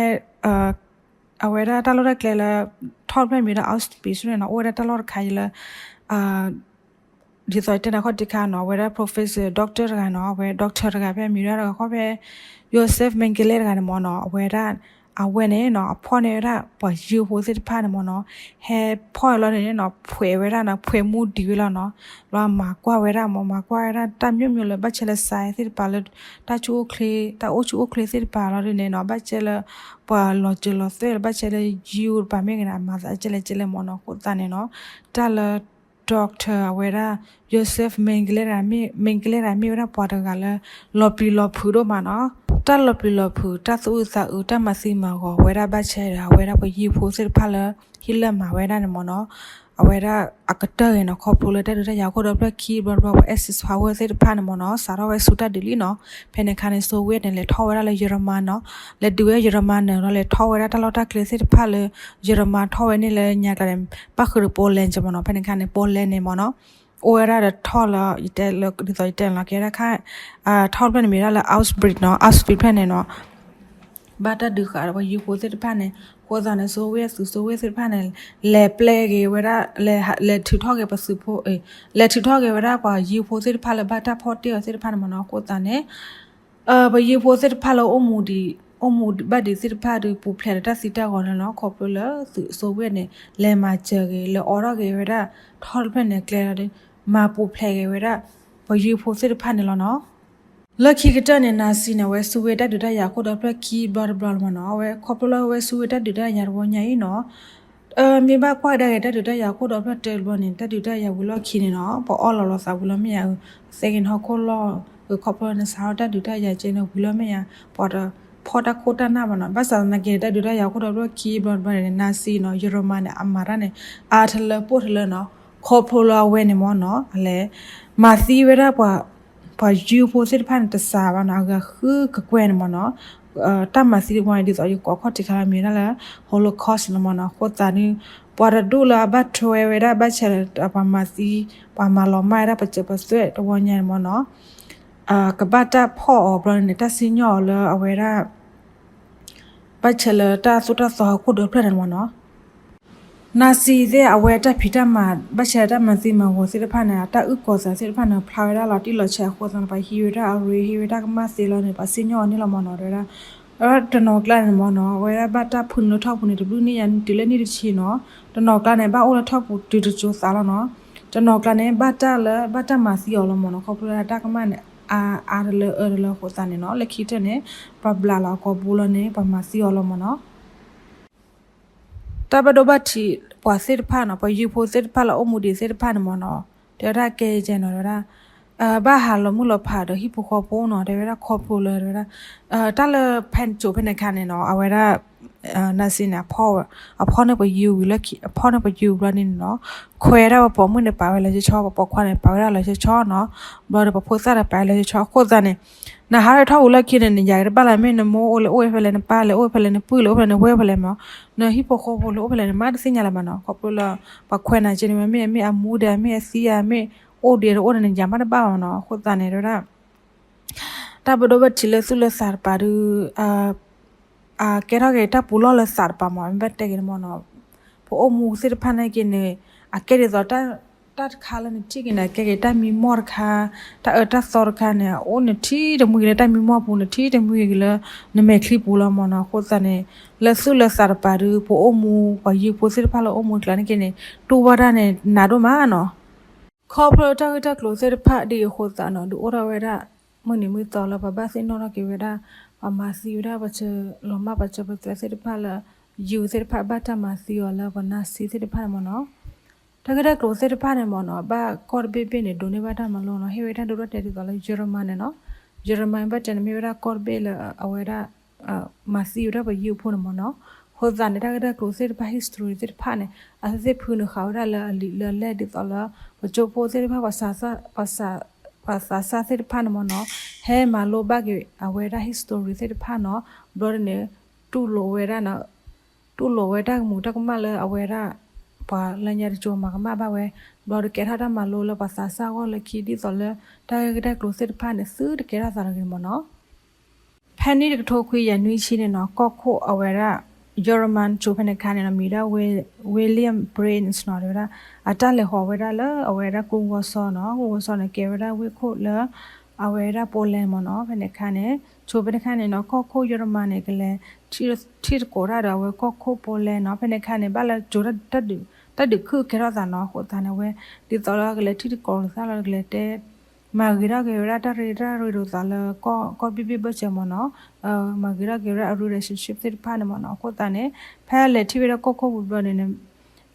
အဝဲဒၣ်တၢ်လီၢ်တၢ်ကျဲလၢ ထီၣ်ဖျၢၣ်မံၤဝဲဒၣ် Auschwitz န့ၣ်နီၤ အိၣ်ဝဲဒၣ်တၢ်လီၢ်တခါအံၤလၢ ဒ်သိးတဲနၤခီၣ်ထံးခါနီၤ အဝဲဒၣ် professor doctor တဂၤနီၤ အဝဲ doctor တဂၤဖဲမံၤဝဲဒၣ်တဂၤဃီဖဲ Josef Mengele တဂၤန့ၣ်မ့ၢ်နီၤ အဝဲဒၣ် အဝဲန့ၣ်နီၤ အဖီၣ်န့ၢ်ဝဲဒၣ် ပှၤယုဖိသ့ၣ်တဖၣ်န့ၣ်မ့ၢ်နီၤ ဟဲဖီၣ်လီၤန့ၣ်နီၤ ဖှဲးဝဲဒၣ်နီၤ ဖှဲးမူဒံးဝဲလီၤနီၤ လီၤမၤကွၢ်ဝဲဒၣ်မ့ၢ် မၤကွၢ်ဝဲဒၣ်တၢ်မျိုးမျိုးလၢ ဘၣ်ဆဲလၢ science သ့ၣ်တဖၣ်လၢ တၢ်ဆူၣ်အိၣ်ချ့ တၢ်အိၣ်ဆူၣ်အိၣ်ချ့သ့ၣ်တဖၣ်လီၤဒ်န့ၣ်နီၤ ဘၣ်ဆဲလၢ ပှၤလီၤစၢၤလီၤသွဲၣ်လၢ ဘၣ်ဆဲလၢ ယုတဖၣ်မ့ၢ်ဂ့ၤန့ၣ် အမၤသးကဲလဲၣ်ကဲလဲၣ်မ့ၢ်နီၤ အဃိသတးန့ၣ်နီၤ တၢ်လၢ doctor အဝဲဒၣ် Josef Mengele တဂၤ Mengele တဂၤမ့ၢ်ဝဲဒၣ်ပှၤတဂၤလၢ လီၤပျံၤလီၤဖုးဒိၣ်မးနီၤ တၢ်လီၤပျံၤလီၤဖုး တၢ်သူၣ်အုးသးအုး တၢ်မၤသံမၤဂီၤ အဝဲဒၣ်ဘၣ်ဆဲဒီး အဝဲဒၣ်ပှၤယုဖိသ့ၣ်တဖၣ်လၢ ဟ့ၣ်လၢမၤဝဲဒၣ်န့ၣ်မ့ၢ်နီၤ အဝဲဒၣ်အကတၢၢ်ဂ့ၤနီၤ ခီဖျိလၢတၢ်ဒုးတၢ်ယၤခိၣ်ဒီဖျၢၣ်ခံဘျီတဘျီ ပှၤ Axis power သ့ၣ်တဖၣ်န့ၣ်မ့ၢ်နီၤ စးထီၣ်ဝဲဆူတၢ်ဒုးလံနီၤ ဖဲန့ၣ်အခါန့ၣ် Soviet န့ၣ် လဲၤထီၣ်ဝဲဒၣ်လၢယရမၤနီၤ လဲၤဒုးဝဲယရမၤန့ၣ်ဒီး လဲၤထီၣ်ဝဲဒၣ်တၢ်လီၢ်တၢ်ကျဲသ့ၣ်တဖၣ်လၢ ယရမၤထီၣ်ဝဲန့ၣ်လၢညါကျါန့ၣ် ဘၣ်ဃုာ်ဒီး Poland က့မ့ၢ်နီၤ ဖဲန့ၣ်အခါန့ၣ် Poland န့ၣ်မ့ၢ်နီၤ အိၣ်ဝဲဒၣ်ဒီးထီၣ်လၢ ယတဲလၢ ဒ်သိးယတဲလီၤက့ၤဝဲဒၣ်ခါ ထီၣ်တဖျၢၣ်န့ၣ်မ့ၢ်ဝဲဒၣ်လၢ Auschwitz နီၤ Auschwitz ဖျၢၣ်န့ၣ်နီၤ ဘၣ်တၢ်ဒုးဃာ်ဒီးပှၤယုဖိသ့ၣ်တဖၣ်န့ၣ် အဃိသတးန့ၣ် Soviet သုး Soviet သ့ၣ်တဖၣ်န့ၣ် လဲၤပျဲက့ၤဝဲဒၣ် လဲၤထုးထီၣ်က့ၤပသုးဖိ လဲၤထုးထီၣ်က့ၤဝဲဒၣ်ပှၤယုဖိသ့ၣ်တဖၣ်လၢဘၣ်တၢ်ဖီၣ်တ့ၢ်အီၤသ့ၣ်တဖၣ်န့ၣ်မ့ၢ်နီၤ အဃိသတးန့ၣ် ပှၤယုဖိသ့ၣ်တဖၣ်လၢအိၣ်မူဒံး အိၣ်မူဘၣ်ဒံးသ့ၣ်တဖၣ်ဒီး ပူၤဖျဲးဒီးတၢ်သံတၢ်ဂီၤန့ၣ်လီၤ. ခီဖျိလၢသုး Soviet န့ၣ် လဲၤမၤစၢၤက့ၤ လဲၤအိးထီၣ်က့ၤဝဲဒၣ် ထီၣ်တဖျၢၣ်န့ၣ်ကျဲလီၤဒီး မၤပူၤဖျဲးက့ၤဝဲဒၣ် ပှၤယုဖိသ့ၣ်တဖၣ်န့ၣ်လီၤနီၤ. လၢခံကတၢၢ်န့ၣ် Nazi န့ၣ် အဝဲဆူဝဲတၢ်ဒုးတၢ်ယၤခိၣ်ဒီဖျၢၣ်ခံဘျီတဘျီလီၤမ့ၢ်နီၤ. အဝဲခီဖျိလၢအဝဲဆူဝဲတၢ်ဒုးတၢ်ယၤတဝီညါအံၤနီၤ မ့ၢ်ဘၣ်ကွၢ်ကဒါက့ၤတၢ်ဒုးတၢ်ယၤခိၣ်ဒီဖျၢၣ်တဘျီန့ၣ် တၢ်ဒုးတၢ်ယၤဝံၤလီၢ်ခံန့ၣ်နီၤ ပှၤအီၣ်လီၤလီၤသးဝံၤလီၤမ့ၢ်ဧါ, သ့ၣ်က့ၤနီၢ်ခိၣ်လီၢ် ခီဖျိန့ၣ် စးထီၣ်တၢ်ဒုးတၢ်ယၤကဲန့ၣ်ဝံၤလီၤမ့ၢ်ဧါ, ပှၤတဖီၣ်တၢ်ခိၣ်တၢ်နၢ်ဘၣ်နီၤ. ဘၣ်ဆၣ်သနာ်က့န့ၣ် တၢ်ဒုးတၢ်ယၤခိၣ်ဒီဖျၢၣ်ခံဘျီတဘျီန့ၣ် Nazi နီၤ ယရမၤန့ၣ် အမၤတၢ်န့ၣ် အါထလၢပိၢ်ထလၢနီၤ. ခီဖျိလၢအဝဲန့ၣ်မ့ၢ်နီၤ အလဲၤမၤသံဝဲဒၣ်ပှၤ ပှၤယုဖိသ့ၣ်တဖၣ်န့ၣ် တစှၤဘၣ်နီၤ အဂၤဃုကကွဲၢ်န့ၣ်မ့ၢ်နီၤ. တၢ်မၤသံတဝီန့ၣ် ဒ်သိးယကိးခီၣ်ထံးခါလၢမ့ၢ်ဝဲဒၣ်လၢ Holocaust န့ၣ်မ့ၢ်နီၤ. အဃိသတးန့ၣ် ပှၤတဒူၣ်လၢအဘၣ်ထွဲဝဲဒၣ် ဘၣ်ဆၣ်ဒီးပှၤမၤသံ ပှၤမၤလီၤမၢ်ဝဲဒၣ်ပစၢၤပသွဲၣ်တဝီညါန့ၣ်မ့ၢ်နီၤ ကဘၣ်တၢ်ဖီၣ်အီၤဘျီန့ၣ် တၢ်စံၣ်ညီၣ်အီၤလၢအဝဲဒၣ် ဘၣ်ဆၣ်လၢတၢ်သိၣ်တၢ်သီဟီၣ်ခိၣ်ဒီဖျၢၣ်န့ၣ်မ့ၢ်နီၤ. Nazi သ့ၣ်အဝဲတၢ်ဖံးတၢ်မၤ ဘၣ်ဆၣ်တၢ်မၤသံမၤဝီၤသ့ၣ်တဖၣ်န့ၣ် တၢ်အုၣ်ကီၤသးသ့ၣ်တဖၣ်န့ၣ် ဖျါဝဲဒၣ်လီၤတံၢ်လီၤဆဲးအဃိသတးန့ၣ် ပှၤဟံးဝဲဒၣ်အရ့ ဟံးဝဲတၢ်ကမၣ်သ့လီၤန့ၣ် ပှၤစံၣ်ညီၣ်အီၤန့ၣ်လီၤမ့ၢ်နီၤ တဲဝဲဒၣ်. တနီၤကျါန့ၣ်မ့ၢ်နီၤ အဝဲဒၣ်ဘၣ်တၢ်ဖုးန့ၢ်လၢထီၣ်ပူၤန့ၣ် တဘျုးနံၣ်ယါ တုၤလၢနံၣ်တဆံနီၤ. တနီၤကျါန့ၣ် ဘၣ်အိၣ်လၢထီၣ်ပူၤတုၤတစိၤသးလီၤနီၤ. တနီၤကျါန့ၣ် ဘၣ်တၢ်လၢ ဘၣ်တၢ်မၤသံအီၤလီၤမ့ၢ်နီၤ, ခီဖျိလၢတၢ်ကမၣ်န့ၣ် အါအါတလၢအၢတလၢအဃိသတးန့ၣ်နီၤ, လၢခံကတၢၢ်န့ၣ် ပှၤဘျးလီၤအကိာ်ဘိလီၤန့ၣ် ပှၤမၤသံအီၤလီၤမ့ၢ်နီၤ. တၢ်ဘၣ်ဒိဘၣ်ထံးပှၤသ့ၣ်တဖၣ်နီၤ, ပှၤယုၢ်ဖိသ့ၣ်တဖၣ်လၢအိၣ်မူဒံးသ့ၣ်တဖၣ်န့ၣ်မ့ၢ်နီၤ, တဲဝဲဒၣ်ကဲကဲနီၤ, တဲဝဲဒၣ် ဘၣ်ဟးလီၤမုၢ်လီၤဖးဒီးဟံၣ်ဖိဃီဖိနီၤ, တဲဝဲဒၣ်ခီဖျိလၢ တဲဝဲဒၣ် တၢ်လၢဖဲန့ၣ်ကၠိဖဲန့ၣ်ခါန့ၣ်နီၤ, အဝဲဒၣ် နစံန့ၣ် အဖီၣ်န့ၣ်ပှၤယုၢ်ဝံၤလၢခံ, အဖီၣ်န့ၣ်ပှၤယုၢ်ဘျီန့ၣ်နီၤ, ခွဲးဒၣ်ပပိာ်မုၣ်န့ၣ် ပာ်ဝဲလၢဆၢဆီ, ပပိာ်ခွါန့ၣ် ပာ်ဝဲဒၣ်လၢဆၢဆီနီၤ, ဘျီဒီးပဖိသၣ်ဒီးပာ်ဝဲလၢဆၢဆီအဃိသတးန့ၣ်, နဟးထီၣ်ထီၣ်ဝံၤလၢခံန့ၣ် နယၤက့ၤတဘၣ်လၢၤ မ့ၢ်နမိၢ်အိၣ်လဲၣ်အိၣ်ဖဲလဲၣ်, နပၢ်လဲၣ်အိၣ်ဖဲလဲၣ်, နပုၢ်လဲၣ်အိၣ်ဖဲလဲၣ်, နဝဲၢ်ဖဲလဲၣ်မ့ၢ်, နဟံၣ်ဖိဃီဖိလဲၣ်အိၣ်ဖဲလဲၣ် နမ့ၢ်တသ့ၣ်ညါလၢၤဘၣ်နီၤ, ခီဖျိလၢ ပှၤခွဲးနၤက့န့ၣ် မ့ၢ်အမ့ၢ်အမူဒီး မ့ၢ်အသံဧါ မ့ၢ်အိၣ်ဒံးတအိၣ်ဒီး နယၤမ့ၢ်တဘၣ်ဘၣ်မ့ၢ်နီၤ, အဃိသတးန့ၣ် တဲဝဲဒၣ် တၢ်ဘၣ်ဒိဘၣ်ထံးလၢသူၣ်လၢသးတပၤဒီး အကဲထီၣ်က့ၤတၢ်ပူၤလီၢ်လၢသးတပၤမ့ၢ် မ့ၢ်ဘၣ်တဲက့ၤန့ၣ်မ့ၢ်နီၤ, ပအိၣ်မူသ့ၣ်တဖၣ်နာ်က့န့ၣ် အကဲဒ်သိး တၢ်တခါလၢနထံၣ်က့ၤန့ၣ် အကဲက့ၤတၢ်မံမီၢ်တခါ, တၢ်အၢတၢ်သီတခါန့ၣ် အအိၣ်နထံၣ်တမှံလၢတၢ်မံမီၢ်ပူၤ နထံၣ်တမှံက့ၤလၢ နမဲာ်ချံပူၤလီၤမ့ၢ်နီၤ, အဃိသတးန့ၣ် လၢသူၣ်လၢသးတပၤဒီး ပအိၣ်မူ ပှၤယုၢ်ဖိသ့ၣ်တဖၣ်လၢအိၣ်မူတကျါနာ်က့န့ၣ် တူၢ်ဘၣ်တၢ်န့ၣ် နးဒိၣ်မးနီၤ. ခီဖျိလၢတၢ်ဂ့ၢ်တၢ်ကျိၤသ့ၣ်တဖၣ်ဒ်အံၤအဃိသတးနီၤ ဒုးအိၣ်ထီၣ်ဝဲဒၣ် မုၢ်နံၤမုၢ်သီလၢပှၤဘၣ်သ့ၣ်နီၣ်ထီၣ်က့ၤဝဲဒၣ် ပှၤမၤသံဝဲဒၣ်ပှၤလီၤမၢ်ပှၤစၢၤပသွဲသ့ၣ်တဖၣ်လၢ ယုၢ်သ့ၣ်တဖၣ်ဘၣ်တၢ်မၤသံအီၤလၢပှၤနါစံသ့ၣ်တဖၣ်န့ၣ်မ့ၢ်နီၤ. တၢ်ဂ့ၢ်တၢ်ကျိၤသ့ၣ်တဖၣ်န့ၣ်မ့ၢ်နီၤ ဘၣ်ကီၢ်တဘ့ၣ်ဘ့ၣ်န့ၣ် ဒိးန့ၢ်ဘၣ်တၢ်မၤလိနီၤ ဟ့ၣ်ဝဲတၢ်ဒိတၢ်တဲာ်ဒ်သိးလၢ ယီၤရမၤန့ၣ်နီၤ, ယီၤရမၤဘၣ်တဲန့ၣ်မ့ၢ်ဝဲဒၣ်ကီၢ်တဘ့ၣ်လၢအဝဲဒၣ် မၤသံဝဲဒၣ်ပှၤယုၢ်ဖိန့ၣ်မ့ၢ်နီၤ. အဃိသတးန့ၣ် တၢ်ဂ့ၢ်တၢ်ကျိၤသ့ၣ်တဖၣ် history သ့ၣ်တဖၣ်န့ၣ် အသ့ၣ်ဖုန့ၣ်ဃာ်ဝဲဒၣ်လၢအလံာ်လၢအလဲၢ်ဒ်သိးလၢ ပကၠိဖိသ့ၣ်တဖၣ် ပှၤသးစၢ်သ့ၣ်တဖၣ်န့ၣ်မ့ၢ်နီၤ ဟဲမၤလိဘၣ်က့ၤအဝဲဒၣ် history သ့ၣ်တဖၣ်နီၤ ဘျီဒ်န့ၣ် တူၢ်လိာ်ဝဲဒၣ် တူၢ်လိာ်ဝဲတၢ်ကမူးတၢ်ကမၣ်လၢအဝဲဒၣ် ပှၤလၢညါတကၠိမၤကမၣ်ဘၣ်ဝဲ ဘျီဒီးကဲထီၣ်တၢ်မၤလိလၢပှၤသးစၢ်အဂီၢ်လၢခံဒ်သိးလၢ တၢ်ဂ့ၢ်တၢ်ကျိၤသ့ၣ်တဖၣ်န့ၣ် သုတကဲထီၣ်သးတဂ့ၤန့ၣ်မ့ၢ်နီၤ. ဖဲနံၣ်တကထိခွံကယၤနွံဆံန့ၣ်နီၤ ကီၢ်ခိၣ်အဝဲဒၣ် ယီၤရမၤကၠိဖဲန့ၣ်ခါန့ၣ်နီၤ မံၤဒၣ် William Byrnes နီၤ တဲဝဲဒၣ် အတၢ်လဲၤဃီၤဝဲဒၣ်လၢအဝဲဒၣ်ကျိဝီၤစီၤနီၤ ကျိဝီၤစီၤန့ၣ် ကဲဝဲဒၣ်ဝ့ၢ်ခိၣ်လၢ အဝဲဒၣ် Poland မ့ၢ်နီၤ ဖဲန့ၣ်ခါန့ၣ် ကၠိဖဲန့ၣ်ခါန့ၣ်နီၤ ကီၢ်ခိၣ်ယီၤရမၤန့ၣ် ကလဲၤ ထံၣ်တကိးတၢ်ဒီးအဝဲကီၢ်ခိၣ် Poland နီၤ ဖဲန့ၣ်ခါန့ၣ် ဘၣ်လၢကၠိ တၢ်ဒုးခုၣ်ကဲထီၣ်သးနီၤ အဃိသတးန့ၣ် အဝဲ ဒ်သိးလၢကလဲၤထံၣ်တကိးလိာ်သးလၢကလဲၤတဲ မၤဂ့ၤထီၣ်က့ၤဝဲဒၣ်တၢ်ရ့တၢ်ရ့ဒိးသးလၢ ကီၢ်ဘ့ၣ်ဘ့ၣ်ဘၢၣ်စၢၤမ့ၢ်နီၤ မၤဂ့ၤထီၣ်က့ၤဝဲဒၣ်အ relationship သ့ၣ်တဖၣ်န့ၣ်မ့ၢ်နီၤ အဃိသတးန့ၣ် ဖဲအလဲၤထံၣ်ဝဲဒၣ်ကီၢ်ခိၣ်ပူၤဘျီန့ၣ်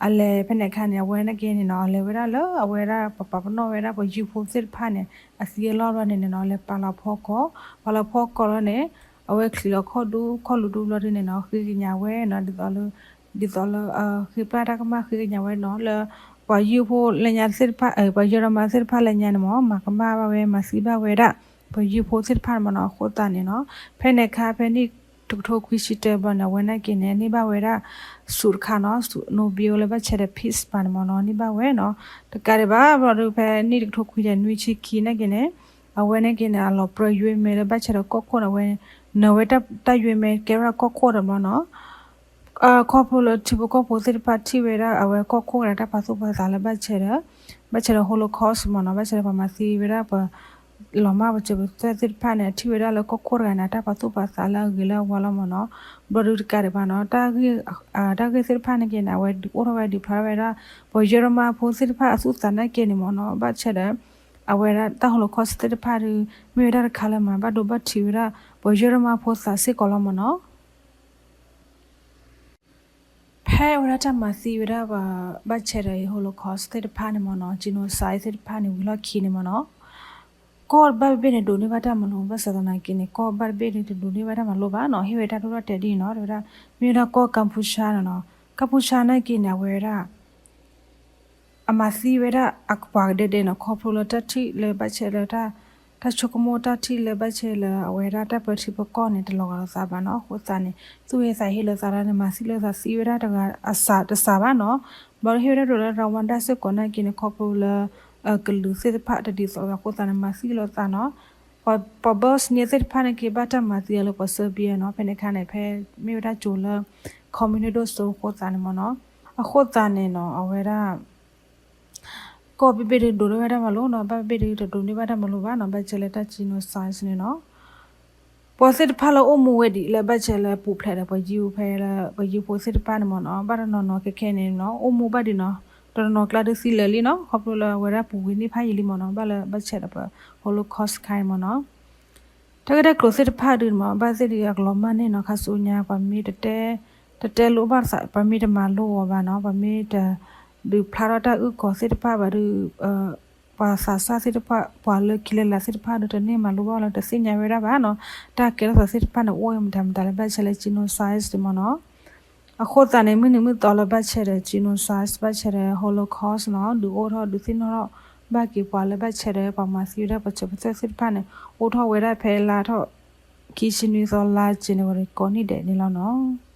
အလဲၤဖဲန့ၣ်ခါန့ၣ် အဝဲနာ်က့န့ၣ်နီၤ အလဲၤဝဲဒၣ်လၢအဝဲဒၣ်ပပာ်ပနီၣ်ဝဲဒၣ်ပှၤယုၢ်ဖိသ့ၣ်တဖၣ်န့ၣ် အသံအလီၢ်ဘျီန့ၣ်နီၤ လဲၤပာ်လီၤဖီကီး ပာ်လီၤဖီကီးလီၤန့ၣ် အဝဲချံးလီၤခီၣ်ဒူခီၣ်လူၤဒူဘျီဒ်န့ၣ်နီၤ ဃ့ကညးဝဲနီၤ ဒ်သိးလၢ ဒ်သိးလၢ ဃ့ပျၢ်တၢ်ကမၣ်ဃ့ကညးဝဲနီၤ လၢပှၤယုၢ်ဖိလၢညါသ့ၣ်တဖၣ် ပှၤယီၤရမၤသ့ၣ်တဖၣ်လၢညါန့ၣ်မ့ၢ် မၤကမၣ်ဘၣ်ဝဲ မၤသံဘၣ်ဝဲဒၣ် ပှၤယုၢ်ဖိသ့ၣ်တဖၣ်န့ၣ်မ့ၢ်နီၤ အဃိသတးန့ၣ်နီၤ ဖဲန့ၣ်ခါ ဖဲနံၣ်တကထိခွံဆံတၢဘျီန့ၣ် အဝဲနာ်က့န့ၣ် န့ၢ်ဘၣ်ဝဲဒၣ် ဆုတခါနီၤ ဆု Nobel လၢဘၣ်ဆဲးဒီး peace တပၤန့ၣ်မ့ၢ်နီၤ န့ၢ်ဘၣ်ဝဲနီၤ တကးဒံးဘၣ် ဘျီဒီးဖဲနံၣ်တကထိခွံကယၤနွံဆံခံနာ်က့န့ၣ် အဝဲနာ်က့န့ၣ် အလီၤပြၢယွ့မဲလၢဘၣ်ဆဲးဒီးကီၢ်ခိၣ်န့ၣ် အဝဲ နၢၤဝဲတၢ်ယွ့မဲကဲဝဲဒၣ်ကီၢ်ခိၣ်တဘျီနီၤ ခီဖျိလၢထံဖိကီၢ်ဖိသ့ၣ်တဖၣ်ထံၣ်ဝဲဒၣ်အဝဲကီၢ်ခိၣ်ကဒီးတၢ်ပာ်သူၣ်ပာ်သးလၢဘၣ်ဆဲးဒီး ဘၣ်ဆဲးဒီး Holocaust မ့ၢ်နီၤ ဘၣ်ဆဲးဒီးပှၤမၤသံဝဲဒၣ်ပှၤ လီၤမၢ်ပှၤစၢၤပသွဲၣ်သ့ၣ်တဖၣ်န့ၣ် အထံၣ်ဝဲဒၣ်လၢကီၢ်ခိၣ်တဂၤန့ၣ် အတၢ်ပာ်သူၣ်ပာ်သးလၢအဂ့ၤလၢအဝါလီၤမ့ၢ်နီၤ ဘျီဒုးတကးဒံးဘၣ်နီၤ တၢ်ဂ့ၢ်သ့ၣ်တဖၣ်န့ၣ်က့န့ၣ် အဝဲဒုးအိၣ်ထီၣ်ဝဲဒုးဖျါထီၣ်ဝဲဒၣ် ပှၤယီၤရမၤဖိသ့ၣ်တဖၣ်အသူၣ်သးနာ်က့န့ၣ်မ့ၢ်နီၤ ဘၣ်ဆဲးဒီး အဝဲဒၣ်တၢ် Holocaust သ့ၣ်တဖၣ်ဒီး မ့ၢ်ဝဲဒၣ်တခါလၢမၤဘၣ်ဒိဘၣ်ထံးဝဲဒၣ် ပှၤယီၤရမၤဖိသးစ့ၢ်ကီးလီၤမ့ၢ်နီၤ ဖဲအဝဲဒၣ်တၢ်မၤသံဝဲဒၣ်ပှၤဘၣ်ဆဲးဒီး Holocaust သ့ၣ်တဖၣ်န့ၣ်မ့ၢ်နီၤ genocide သ့ၣ်တဖၣ်န့ၣ် ဝံၤလီၢ်ခံန့ၣ်မ့ၢ်နီၤ ကီၢ်ဘၣ်တဘ့ၣ်န့ၣ် ဒိးန့ၢ်ဘၣ်တၢ်မၤလိ ဘၣ်ဆၣ်သနာ်က့န့ၣ် ကီၢ်ဘၣ်တဘ့ၣ်န့ၣ် တဒိးန့ၢ်ဘၣ်တၢ်မၤလိဘၣ်နီၤ ဟ့ၣ်ဝဲတၢ်ဒိၣ်ထီၣ်တဲာ်ဒ်အံၤနီၤ တဲဝဲဒၣ် မ့ၢ်ဝဲဒၣ်ကီၢ် Kampuchea န့ၣ်နီၤ Kampuchea နာ်က့န့ၣ် အဝဲဒၣ် အမၤသံဝဲဒၣ်အကပှၤကဒဲဒဲနီၤ ခီဖျိလၢတၢ်ထံၣ်လၢဘၣ်ဆဲးလၢ တၢ်ဆိကမိၣ်တၢ်ထံၣ်လၢဘၣ်ဆဲးလၢအဝဲဒၣ်တၢ်ပၢထံပၢကီၢ်န့ၣ် တလီၤဂာ်လိာ်သးဘၣ်နီၤ အဃိသတးန့ၣ် သူၣ်ဟ့သးဟ့လိာ်သးလၢနမၤသံလိာ်သးသံဝဲဒၣ်တဂၤအစးတစးဘၣ်နီၤ ဘျီဒီးဟ့ၣ်ဝဲဒၣ်ဒိၣ်လၢ Rwanda စ့ၢ်ကီးနာ်က့န့ၣ် ခီဖျိလၢ ကလုာ်သ့ၣ်တဖၣ်တဒ်သိးအဃိသတးန့ၣ် မၤသံလိာ်သးနီၤ ပှၤ Bosnia သ့ၣ်တဖၣ်နာ်က့ ဘၣ်တၢ်မၤသံအီၤလၢပှၤ Serbia နီၤ ဖဲန့ၣ်အခါန့ၣ် ဖဲမ့ၢ်ဝဲဒၣ်ကၠိၤလၢ ခီမံၤနံၣ်ဒိၣ်စိအဃိသတးန့ၣ်မ့ၢ်နီၤ အဃိသတးန့ၣ်နီၤ အဝဲဒၣ် ကီၢ်ဘ့ၣ်ဘ့ၣ်ဒုးဒိးန့ၢ်ဘၣ်တၢ်မၤလိနီၤ ဘၣ်ဘ့ၣ်ဒုးတဒိးန့ၢ်ဘၣ်တၢ်မၤလိဘၣ်နီၤ ဘၣ်ဆဲးလၢတၢ် genocide န့ၣ်နီၤ ပှၤသ့ၣ်တဖၣ်လၢအိၣ်မူဝဲဒံးလၢဘၣ်ဆဲးလၢပူၤဖျဲးဒီးပှၤယုၢ်ဖဲလၢပှၤယုၢ်ဖိသ့ၣ်တဖၣ်န့ၣ်မ့ၢ်နီၤ ဘၣ်တနီၤနီၤခဲခဲန့ၣ်နီၤ အိၣ်မူဘၣ်ဒံးနီၤ တနီၤကျါဒုးသံလၢာ်လံနီၤ, ခီဖျိလၢအဝဲဒၣ်ပူၤဝံၤန့ၢ်ဖးယံာ်လံမ့ၢ်နီၤ, ဘၣ်လၢဘၣ်ဆဲးဒီးပ Holocaust ခါအံၤမ့ၢ်နီၤ. တၢ်ဂ့ၢ်တၢ်ကျိၤသ့ၣ်တဖၣ်ဒုးမ့ၢ် ဘၣ်သ့ၣ်ဒုးအကလီၤမၢ်န့ၣ်နီၤ, ခါဆူညါ ပှၤမ့ၢ်တတဲ တတဲလိဘၣ်သး, ပှၤမ့ၢ်တမၤလိအီၤဘၣ်နီၤ, ပှၤမ့ၢ်တဒုးဖျါထီၣ်တၢ်အုၣ်ကီၤသ့ၣ်တဖၣ်ဘၣ်ဒုး ပှၤသးစၢ်သ့ၣ်တဖၣ် ပှၤလၢခံလၢလာ်သ့ၣ်တဖၣ်ဒီး တန့ၢ်မၤလိဘၣ်လၢတသ့ၣ်ညါဝဲဒၣ်ဘၣ်နီၤ. တၢ်ကဲထီၣ်သးသ့ၣ်တဖၣ်န့ၣ် အိၣ်မတၤမတၤလၢဘၣ်ဆဲးလၢ genocide မ့ၢ်နီၤ. အဃိသတးန့ၣ် မုၢ်နံၤမုၢ်သီလၢဘၣ်ဆဲးဒီး genocide ဘၣ်ဆဲးဒီး Holocaust နီၤ, ဒုးအိၣ်ထီၣ်ဒုးသ့ၣ်နီၣ်ထီၣ်ဘၣ်က့ၤပှၤလၢဘၣ်ဆဲးဒီးပှၤမၤသံဝဲဒၣ်ပှၤစၢၤပသွဲၣ်သ့ၣ်တဖၣ်န့ၣ် အိၣ်ထီၣ်ဝဲဒၣ်ဖဲလါထီၣ်ခံဆံနွံသီ လါ January ကိးနံၣ်ဒဲးန့ၣ်လီၤနီၤ.